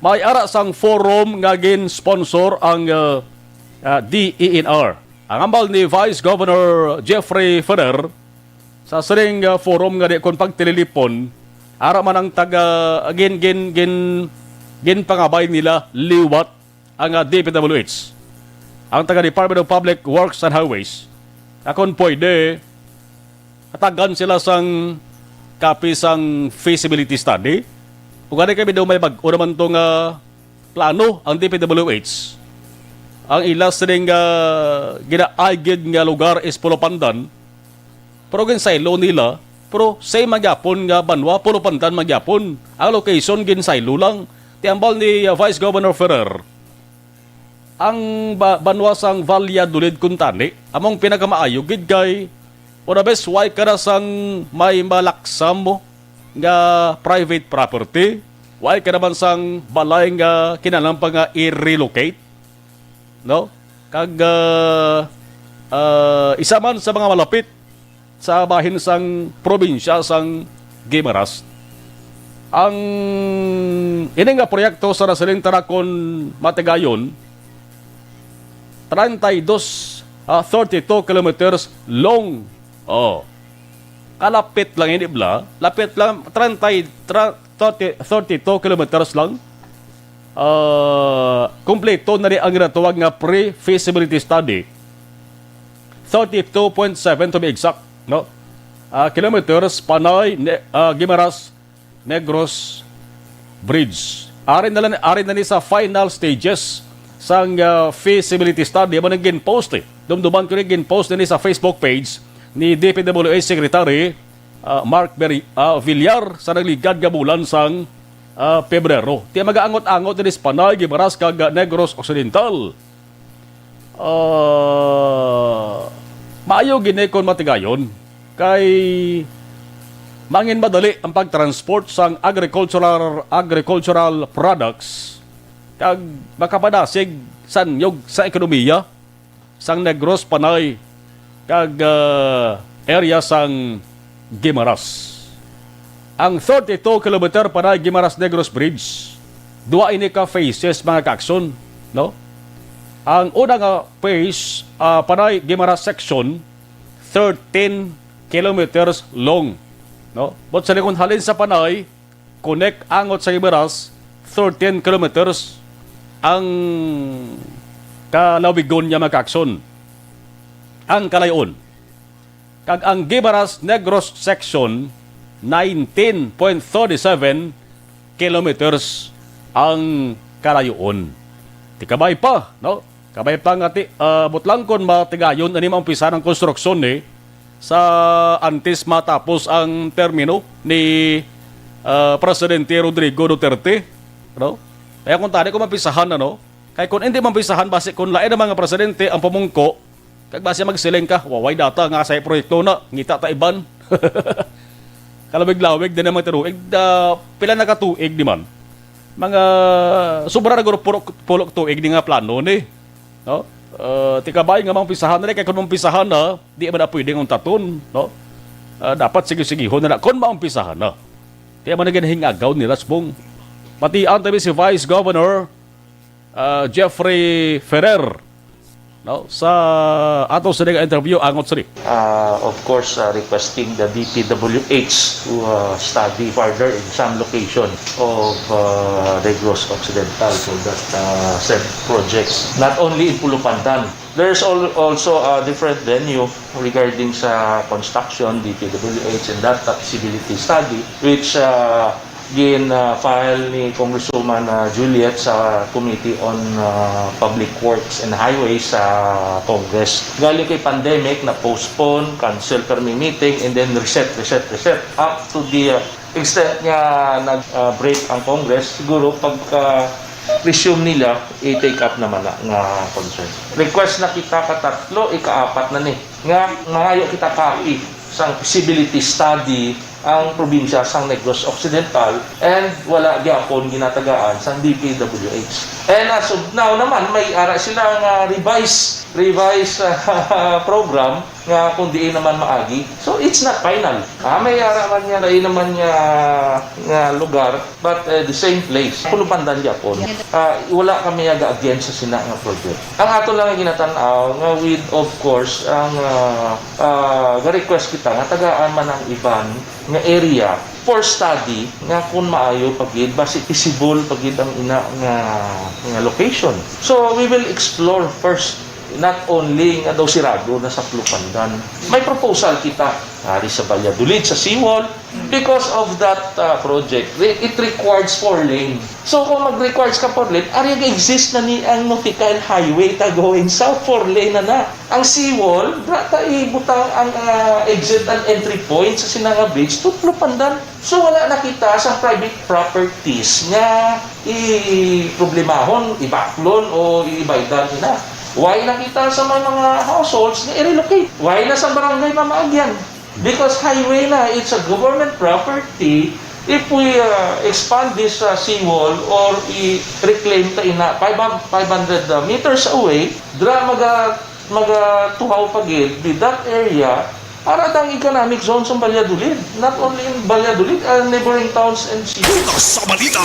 May ara sang forum nga gin-sponsor ang, ah, ah, D E N R. Ang hambal ni Vice Governor Jeffrey Ferrer sa siring, ah, forum nga di kon pagtililipon, ara man ang taga, gin, gin, gin, ginpangabay nila liwat ang, ah, D P W H, ang taga Department of Public Works and Highways, nga kon pwede, hatagan sila sang copy sang feasibility study. Ug gani kami daw may bag-o naman to nga plano ang D P W H. Ang ila sining, ah, ginaaygid nga lugar is Pulupandan, pero ginsaylo nila, pero same man gyapon nga banwa, Pulupandan man gyapon. Ang location ginsaylo lang. Ti hambal ni, ah, Vice Governor Ferrer, ang ba-, banwa sang Valladolid kuntani among pinakamaayo gid kay una bes way ka na sang may malaksam mo nga private property, way ka naman sang balay nga kinahanglan pa nga i-relocate, no? Kag, ah, ah, isa man sa mga malapit sa bahin sang probinsya sang Guimaras. Ang ini nga proyekto sa nasiling Tarakon Matigayon, treinta y dos, ah, thirty-two kilometers long. Oh. Kalapit lang ini, bla. Lapit lang, treinta, tra-, thirty, thirty-two kilometers lang. Ah, kompleto na ni ang ginatawag nga pre-feasibility study. Thirty-two point seven to be exact, no? Ah, kilometers, Panay, Ne-, ah, Guimaras, Negros Bridge. Ari na lang, ari na ni sa final stages sang, ah, feasibility study. Amo nang gin-post, eh. Dumduman ko ni gin-post na ni sa Facebook page ni D P W H Secretary, ah, Mark Beri-, ah, Villar sa nagligad nga bulan sang, ah, Pebrero. Ti magaangot-angot diri sa Panay, Guimaras, kag, ah, Negros Occidental. Ah, maayo gini kon matigayon kay mangin madali ang pagtransport sang agricultural, agricultural products kag makapadasig sang nyog sa ekonomiya sang Negros, Panay, kag, ah, area sang Guimaras. Ang thirty-two kilometer Panay Guimaras Negros Bridge, duha ini ka phases, mga kaakson, no? Ang una nga phase, ah, Panay Guimaras section, thirteen kilometers long, no? But sa lingon halin sa Panay, connect angot sa Guimaras, thirteen kilometers ang kalawigon niya, mga kaakson. Ang kalayon. Kag ang Guimaras Negros section, nineteen point thirty-seven kilometers ang kalayoon. Ti kabay pa, no? Kabay pa nga ti-, ah, butlangkon matigayon ani maumpisahan ang konstruksyon ni sa antes matapos ang termino ni, ah, Presidente Rodrigo Duterte, no? Kaya kung tani ko maumpisahan, ano? Kay kung hindi maumpisahan, basi kung lain ang mga presidente ang pumungko, kag basi magsiling ka, "Waway data nga sa proyekto na, ngita ta iban." Kalawig-lawig din ang mga tinuig. Da, pila na ka tuig di man? Mga sobra na guro pulok, pulok tuig ni nga plano ni. No? Ah, ti kabay nga maumpisahan na, kay kung maumpisahan na, di man na pwede nga untaton, no? Ah, dapat sige-sigihon na na kung maumpisahan na. Kaya man naging hingagaw ni Rasbong. Pati ang tabi si Vice Governor, ah, Jeffrey Ferrer, no? Sa ato sa nga interview, angot sini. Uh, of course, uh, requesting the D P W H to uh, study further in some location of uh, Negros Occidental so that uh, said projects, not only in Pulupandan, there's al- also a different venue regarding sa construction, D P W H, and that feasibility study, which uh, gin-file ni Congresswoman, ah, Juliet sa Committee on, ah, Public Works and Highways sa Congress. Galing kay pandemic, na-postpone, cancel permi meeting, and then reset, reset, reset. Up to the, ah, extent nga nag, ah, break ang Congress, siguro pagka resume nila, i-take up naman na nga concern. Request na kita katatlo, ikaapat na ni. nga mangayo kita copy sang feasibility study ang probinsya sang Negros Occidental, and wala gyapon ginatagaan sang D P W H. And as of now naman, may ara sila nga revise, revise, ah, program nga kung diin naman maagi. So, it's not final. Ah, may ara man nga, lain naman nga, nga lugar, but, eh, the same place. Pulupandan gyapon. Ah, wala kami aga against sa sina nga project. Ang ato lang nga ginatan-aw nga with, of course, ang, ah, ah, ga-request kita nga tagaan man ang iban nga area for study nga kung maayo pa gid, basi feasible pa gid ang ina nga, nga location. So, we will explore first, not only nga daw sirado na sa Pulupandan. May proposal kita, ari sa Valladolid, sa seawall, because of that, uh, project, re-, it requires four lane. So, kung mag-requires ka four lane, ari nag-exist na ni ang nautical highway ta going south, four lane na na. Ang seawall, dra ta ibutang ang, uh, exit and entry point sa sina nga bridge to Pulupandan. So, wala na kita sa private properties nga i-problemahon, ibaklon o ibaydan nila. Why na kita sa may mga households nga i-relocate? Why na sa barangay mamaagyan? Because highway na, it's a government property. If we, uh, expand this, uh, seawall or i-reclaim ta ina five hundred, five hundred, uh, meters away, dra maga-, magatuhaw pa gid with that area, ara dang economic zone sa Valladolid. Not only in Valladolid, uh, neighboring towns and cities. Una sa balita,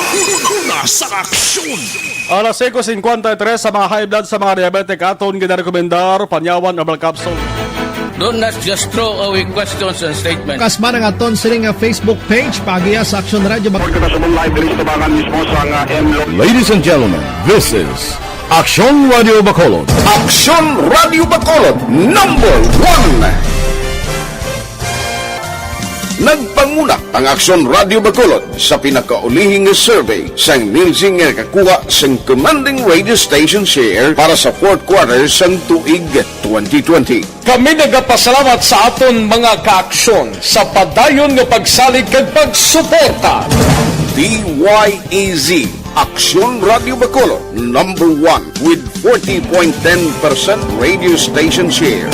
una sa aksyon. Alas singko singkwenta y tres, sa mga high blood, sa mga diabetic, aton ginarekomendar panyawan herbal capsule. Do not just throw away questions and statements. Kasma na nga aton sini nga Facebook page, paagiha sa Aksyon Radio Bac- Kita sa live diri sa tabangan mismo sa nga M Lo- Ladies and gentlemen, this is Aksyon Radio Bacolod. Aksyon Radio Bacolod, number one. Nagpanguna ang Aksyon Radio Bacolod sa pinakaulihi nga survey sang Nielsen nga nakakuha sang commanding radio station share para sa fourth quarter sang tuig twenty twenty. Kami nagapasalamat sa aton mga kaaksyon sa padayon nga pagsalig kag pagsuporta. D Y E Z, Aksyon Radio Bacolod, number one with forty point ten percent radio station share.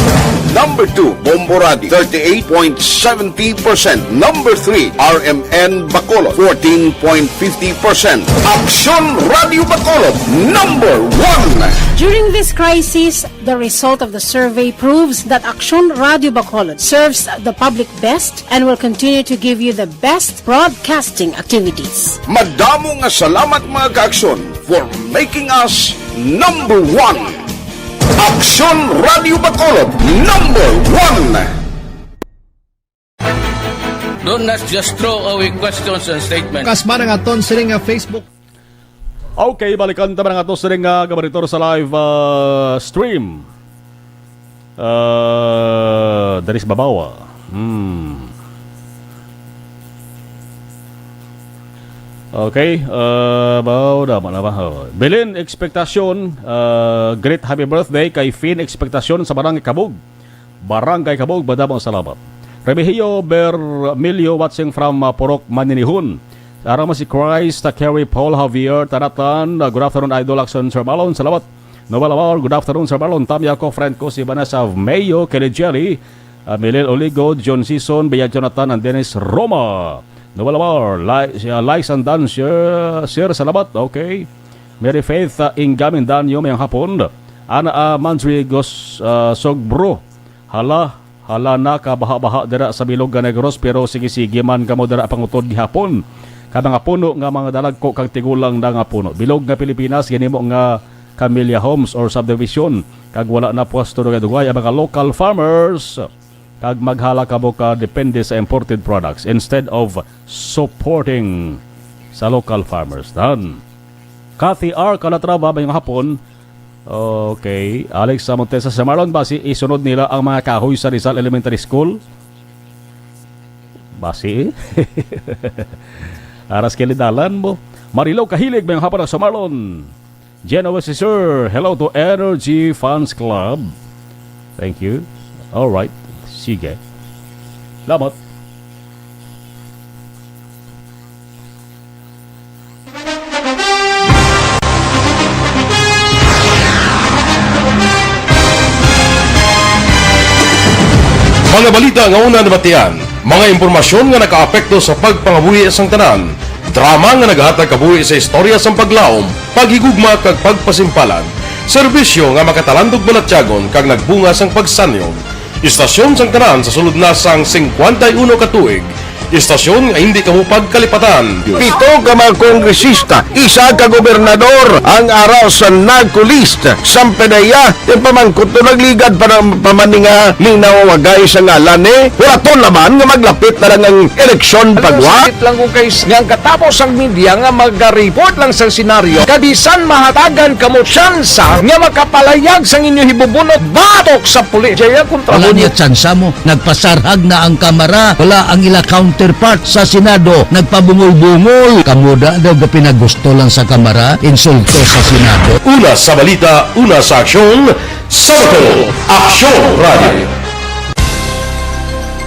Number two, Bombo Radio, thirty-eight point seventy percent. Number three, R M N Bacolod, fourteen point fifty percent. Aksyon Radio Bacolod, number one. During this crisis, the result of the survey proves that Aksyon Radio Bacolod serves the public best and will continue to give you the best broadcasting activities. Madamo nga salamat, mga kaaksyon, for making us number one. Aksyon Radio Bacolod, number one. Do not just throw away questions and statements. Kasma na nga aton sini nga Facebook. Okay, balikan ta man ang ato sini nga gabaritor sa live, ah, stream. Ah, diri sa babaw, ah. Hmm. Okay, ah, baw, dama na ba? Oh. Belen Expectacion, ah, great happy birthday kay Fin Expectacion sa Barangay Kabog. Barangay Kabog, madamo ang salamat. Remigio Bermilio watching from, uh, Purok Maninihon. Arang man si Christ, uh, Kerry Paul Javier, Tanatan, uh, good afternoon, Idol Action, Sir Marlon. Salamat. Noel Amor, good afternoon, Sir Marlon. Tamya ko, friend ko, si Vanessa Mayo, Kelly Jelly, uh, Milil Oligo, John Sison, Bea Jonathan, and Dennis Roma. Noel Amor, li-, uh, likes and done, Sir, Sir, salamat. Okay. Mary Faith, uh, Ingamin Danyo, mayong hapon. Ana, uh, Mansri Gos-, uh, Sogbro. Hala, hala na ka baha-baha dira sa bilog nga Negros, pero sige-sige man kamo dira pangutod gihapon. Ka mga puno nga mga dalagko kag tigulang na nga puno. Bilog nga Pilipinas, ginimo nga Camellia Homes or subdivision, kag wala na pwesto dugay-dugay ang mga local farmers. Kag maghala kamo ka depende sa imported products instead of supporting sa local farmers. Tan. Kathy R. Calatrava, mayong hapon. Okay. Alex Montesa, Sir Marlon, basi isunod nila ang mga kahoy sa Rizal Elementary School? Basi, eh. Aras kay dalan mo. Marilaw Kahilig, mayong hapon, Sir Marlon. Genoese, sir, hello to Energy Fans Club. Thank you. All right. Sige. Salamat. Mga balita nga una nabatian, mga impormasyon nga nakaapekto sa pagpangabuhi sang tanan, drama nga nagahatag kabuhi sa istorya sang paglaom, paghigugma kag pagpasimpalan, serbisyo nga makatalandog balatyagon kag nagbunga sang pagsanyog. Istasyon sang tanan sa sulod na sang singkwenta y uno ka tuig, istasyon nga hindi kamo pagkalipatan. Pito ka mga kongresista, isa ka gobernador ang ara sa NAGCO list. Samtang iya, ti pamangkot to nagligad pa ng pamaninga ni nawagay sa ngalan ni. Wala to naman nga maglapit na lang ang eleksyon pagwa. Sakit lang kung kay nga ang katapos ang media nga magareport lang sa senaryo. Kabisan mahatagan kamo tsansa nga makapalayag sang inyo hibubunot batok sa pulis. Jaya kontra Wala mo niya tsansa mo. Nagpasarhag na ang Kamara. Wala ang ila counterpart sa Senado. Nagpabungol-bungol. Kamo da daw gapinagusto lang sa Kamara, insulto sa Senado. Una sa balita, una sa aksyon, sa Bacolod, Aksyon Radio.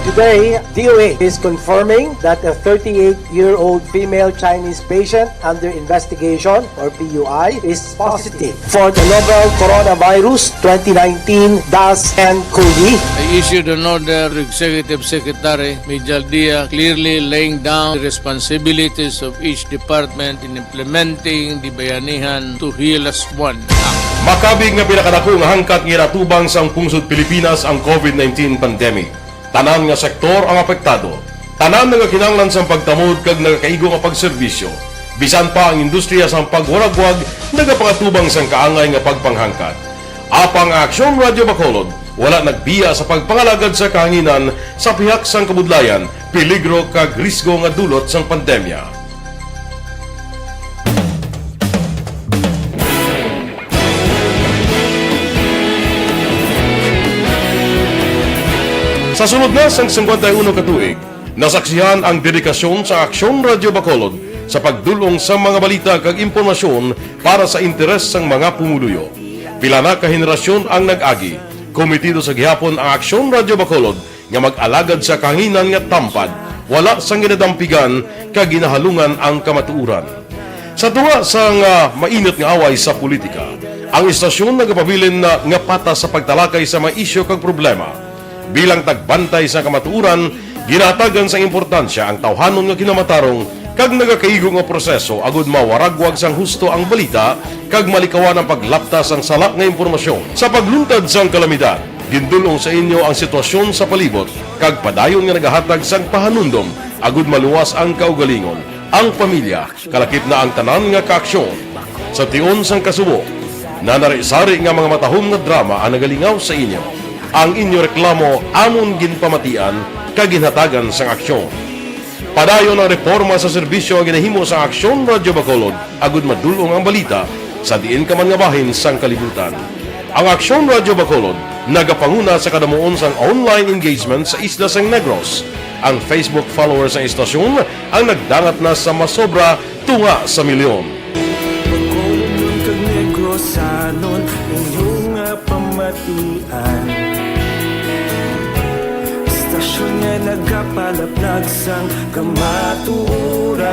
Today, D O H is confirming that a thirty-eight-year-old female Chinese patient under investigation, or P U I, is positive for the novel coronavirus twenty nineteen dash N COVID. I issued an order to Executive Secretary Mijal Dia, clearly laying down the responsibilities of each department in implementing the Bayanihan to Heal Us One Act. Makabig nga pinakadako nga hangkat nga ginatubang sang pungsod Pilipinas ang COVID nineteen pandemic. Tanan nga sektor ang apektado. Tanan nga kinahanglan sang pagtamod kag nagakaigo nga pagserbisyo. Bisan pa ang industriya sang pagwaragwag nagapangatubang sang kaangay nga pagpanghangkat. Apang ang Aksyon Radio Bacolod wala nagbiya sa pagpangalagad sa kahanginan sa pihak sang kabudlayan, peligro kag risgo nga dulot sang pandemya. Sa sulod na sang singkwenta y uno ka tuig, nasaksihan ang dedikasyon sa Aksyon Radio Bacolod sa pagdul-ong sa mga balita kag impormasyon para sa interes sang mga pumuluyo. Pila na ka henerasyon ang nag-agi, komitido sa gihapon ang Aksyon Radio Bacolod nga mag-alagad sa kahanginan nga tampad, wala sang ginadampigan kag ginahalungan ang kamatuoran. Sa tunga sang, ah, mainit nga away sa politika, ang istasyon nagapabilin na nga patas sa pagtalakay sa mga isyu kag problema. Bilang tagbantay sa kamatuoran, ginahatagan sang importansya ang tawhanon nga kinamatarong kag nagakaigo nga proseso agud mawaragwag sang husto ang balita kag malikawan ang paglapta sang sala nga impormasyon. Sa pagluntad sang kalamidad, gindul-ong sa inyo ang sitwasyon sa palibot kag padayon nga nagahatag sang pahanumdom agud maluwas ang kaugalingon, ang pamilya, kalakip na ang tanan nga kaaksyon. Sa tion sang kasubo, nanari-sari nga mga matahom nga drama ang nagalingaw sa inyo. Ang inyo reklamo amon ginpamatian kag ginhatagan sang aksyon. Padayon ang reporma sa serbisyo nga ginahimo sa Aksyon Radio Bacolod agud madul-ong ang balita sa diin ka man nga bahin sang kalibutan. Ang Aksyon Radio Bacolod nagapanguna sa kadamuon sang online engagement sa isla sang Negros. Ang Facebook followers sang istasyon ang nagdangat na sa masobra tunga sa milyon. Bacolodnon kag Negrosanon, inyo nga pamatian. Istasyon nga nagapalaplag sang kamatuoran.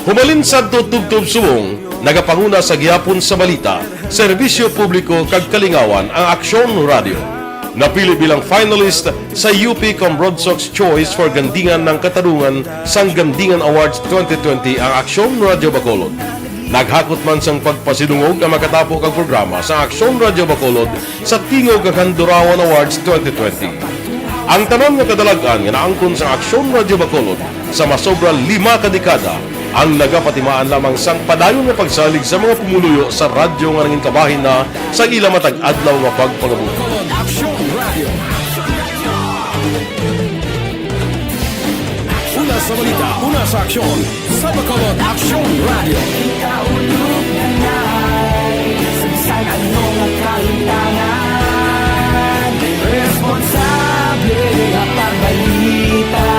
Humalin sadto tubtob subong, nagapanguna sa gihapon sa balita, serbisyo publiko kag kalingawan ang Aksyon Radio. Napili bilang finalist sa U P Cambronsox Choice for Gandingan ng Katarungan sang Gandingan Awards twenty twenty ang Aksyon Radio Bacolod. Naghakot man sang pagpasidungog ang makatapo kag programa sa Aksyon Radio Bacolod sa Tingog kag Handurawan Awards twenty twenty. Ang tanan nga kadalag-an nga naangkon sa Aksyon Radio Bacolod sa masobra lima ka dekada ang nagapatimaan lamang sang padayon nga pagsalig sa mga pumuluyo sa radyo nga nangin kabahin na sa ila matag adlaw nga pagpangabuhi. Aksyon Radio. Una sa balita, una sa aksyon, sa Bacolod Aksyon Radio. Ikaulog na nga, sa bisan ano nga kahimtangan, responsable nga pagbalita,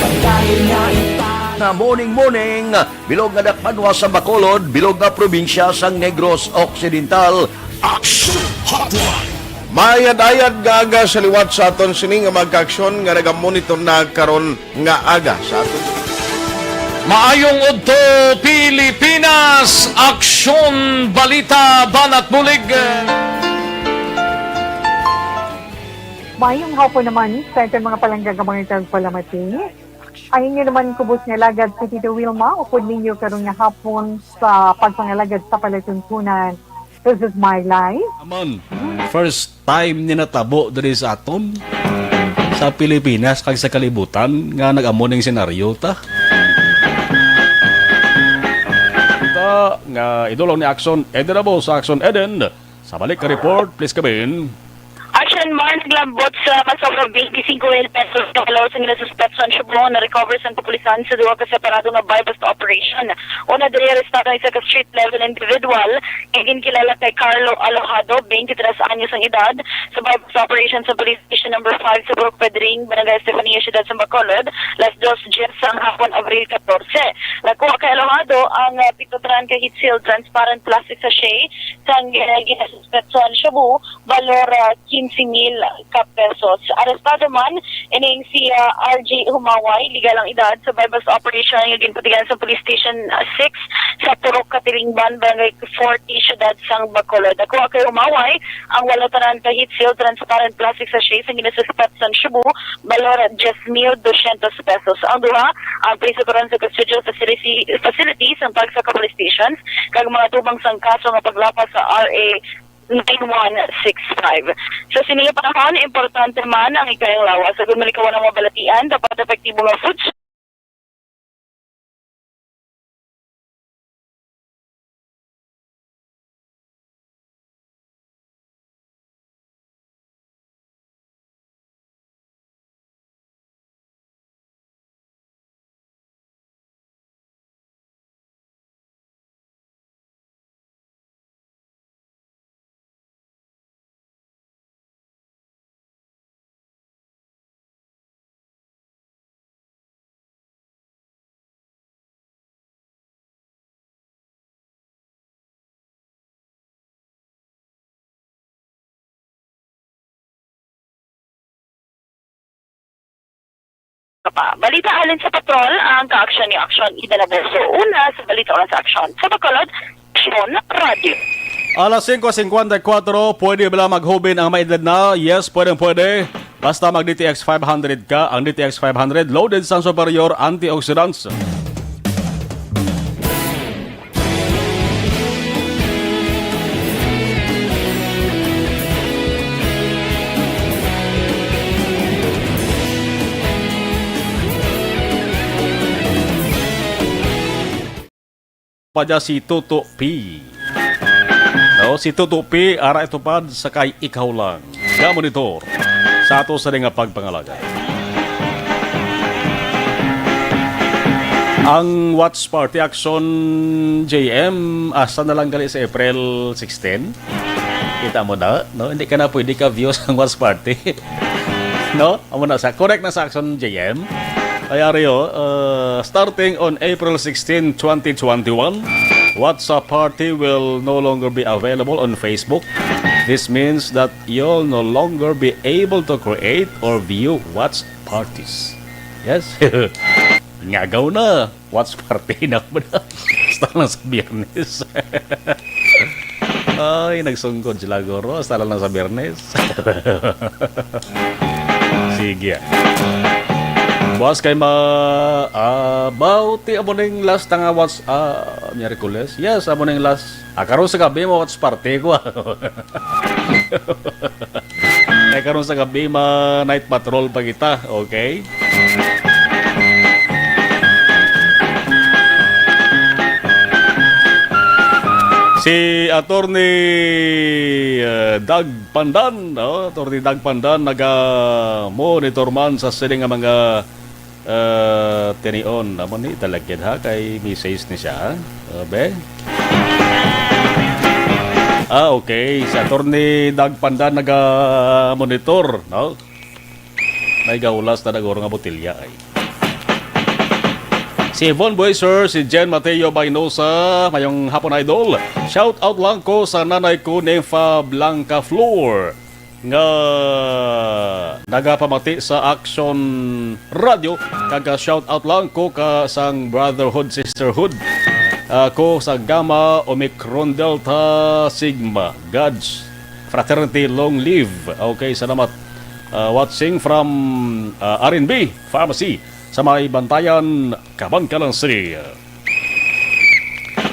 pagdahil nga ita- Nga morning, morning, bilog nga dakbanwa sa Bacolod, bilog nga probinsya sang Negros Occidental. Action Hotline. Maayad-ayad nga aga sa liwat sa aton sini nga mga kaaksyon nga nagamonitor na karon nga aga sa aton. Maayong udto, Pilipinas! Aksyon, balita, banat bulig. Mayong hapon naman sa aton mga palangga nga mga tagpalamati. Ang inyo naman kubos nga alagad si Tito Wilma, upod ninyo karon nga hapon sa pagpangalagad sa palatuntunan. This is my life. Aman, first time ni natabo diri sa aton, sa Pilipinas kag sa kalibutan nga nag-amo ning senaryo ta. Ta nga idol ni Action Eden Abo sa Action Eden. Sa balik ka report, please, Kabin. Action Mar, naglambot sa masobra twenty-five mil pesos kabalo sa ginasuspetso ang shabu na recover sang kapulisan sa duha ka separado nga buy-bust operation. Una, diri arestado ang isa ka street level individual nga ginkilala kay Carlo Alojado, twenty-three anyos ang edad, sa buy-bust operation sa Police Station Number Five sa Purok Pedring, Barangay Estefania, Siyudad sa Bacolod, las dos diyes sang hapon, Abril katorse. Nakuha kay Alojado ang, ah, pito tran ka heat-sealed transparent plastic sachet sang, ah, ginasuspetso ang shabu, balor, ah, quince mil ka pesos. Arestado man ining si, ah, R J Humaway, legal ang edad, sa buy-bust operation nga ginpatigan sa Police Station, ah, six sa Purok Katilingban, Barangay forty, Siyudad sang Bacolod. Nakuha kay Humaway ang walo tanan ka heat-sealed transparent plastic sachet sa ginasuspetso sang shabu, balor diyes mil dosyentos pesos. Ang duha, ang preso karon sa custodial facility, facility sang Tagsa ka Police Stations kag mga tubang sang kaso nga paglapas sa R A nine one six five. Sa sini nga panahon, importante man ang ikayang lawas. Agud malikawan ang mga balatian, dapat epektibo nga food Ka pa. Balita halin sa patrol, ang kaaksyon ni Aksyon Ida Laboso. Una sa balita, una sa aksyon. Sa Bacolod, Aksyon Radio. Alas singko singkwenta y kuwatro, pwede bala maghubin ang may edad na? Yes, pwedeng pwede. Basta mag D T X five hundred ka, ang D T X five hundred loaded sang superior antioxidants. Pa dya si Toto P. No, si Toto P, ara itupad sa Kay Ikaw Lang nga monitor sa ato sa nga pagpangalagad. Ang Watch Party Action J M, asa na lang gali sa April sixteen? Kita mo na, no? Hindi ka na pwede ka view sa Watch Party. No? Amo na sa, correct na sa Action J M. Ay, ari, oh, uh, starting on April sixteen, twenty twenty-one, WhatsApp party will no longer be available on Facebook. This means that you'll no longer be able to create or view watch parties. Yes? Ngagaw na. Watch party na ba na? Basta lang sa Biyernes. Ay, nagsungkod sila, guro. Basta lang sa Biyernes. Sige. Buwas kay ma-, ah, bauti amo ning last nga watch, ah, Miyerkules. Yes, amo ning last. Ah, karon sa gabi mo watch party ko. Ay, karon sa gabi, ma-night patrol pa kita, okay? Si Attorney, uh, Doug Pandan, no? Attorney Doug Pandan, naga-monitor man sa sini nga mga, uh, tinion. Amo ni talaga, ha? Kay message ni siya, ha? Uh, be? Ah, okay. Si Attorney Doug Pandan naga-monitor, no? May gahulas na naguro nga botelya ay. Si Yvonne Boyser, si Jen Mateo Bainosa, mayong hapon, idol. Shout out lang ko sa nanay ko, Nympha Blanca Flor, nga nagapamati sa Action Radio, kag shout out lang ko ka sang Brotherhood, Sisterhood, ah, ko sa Gamma Omicron Delta Sigma. God's Fraternity, long live. Okay, salamat. Uh, watching from uh, R and B Pharmacy sa may Bantayan, Kabankalan City.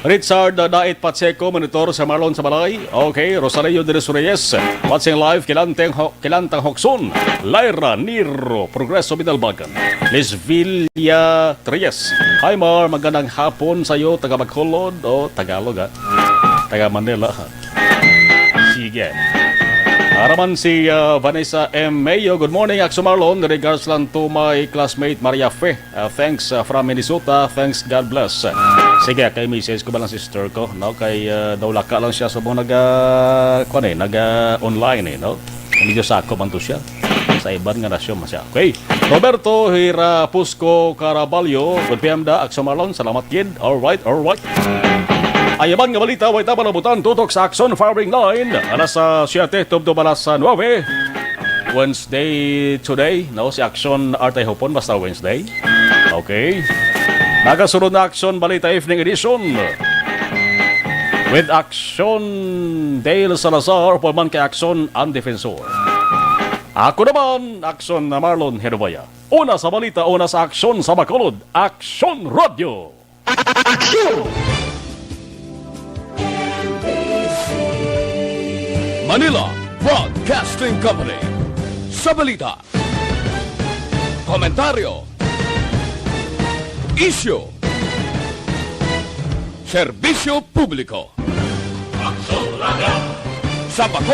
Richard uh, Dait Pacheco, monitor sa Marlon sa balay. Okay, Rosario de los Reyes, watching live, Kilantang, Ho- Kilantang Hokson, Lyra Niro, Progreso Binalbagan, Lisvilla Reyes. Hi Mar, magandang hapon sa iyo, taga Bacolod o Tagalog ha? Taga Manila ha? Sige. Araman si uh, Vanessa M. Mayo. Good morning, Akso Marlon. Regards lang to my classmate Maria Fe. Uh, thanks uh, from Minnesota. Thanks, God bless. Uh, sige, kay message ko ba lang sister ko, no? Kay uh, daw laka lang siya sa mga naga, kuwan eh, naga online eh, no? Medyo sako man to siya. Sa iban nga nasyon man siya. Okay. Roberto Hirapusco Caraballo, good P M da, Akso Marlon, salamat gid. All right, all right. Ayaban nga balita, way tabang nabutan, tutok sa Aksyon Firing Line. Alas sa siyete, tubtob alas sa nuebe. Wednesday today, no? Si Aksyon Artay Hopon, basta Wednesday. Okay. Nagasunod na Aksyon Balita Evening Edition with Aksyon Dale Salazar, upod man kay Aksyon Ang Defensor. Ako naman, Aksyon na Marlon Herboya. Una sa balita, una sa aksyon sa Bacolod, Aksyon Radyo. Aksyon! Manila Broadcasting Company. Sa balita, komentaryo, isyu, serbisyo publiko. Aksyon Radyo. Sa Bacolod,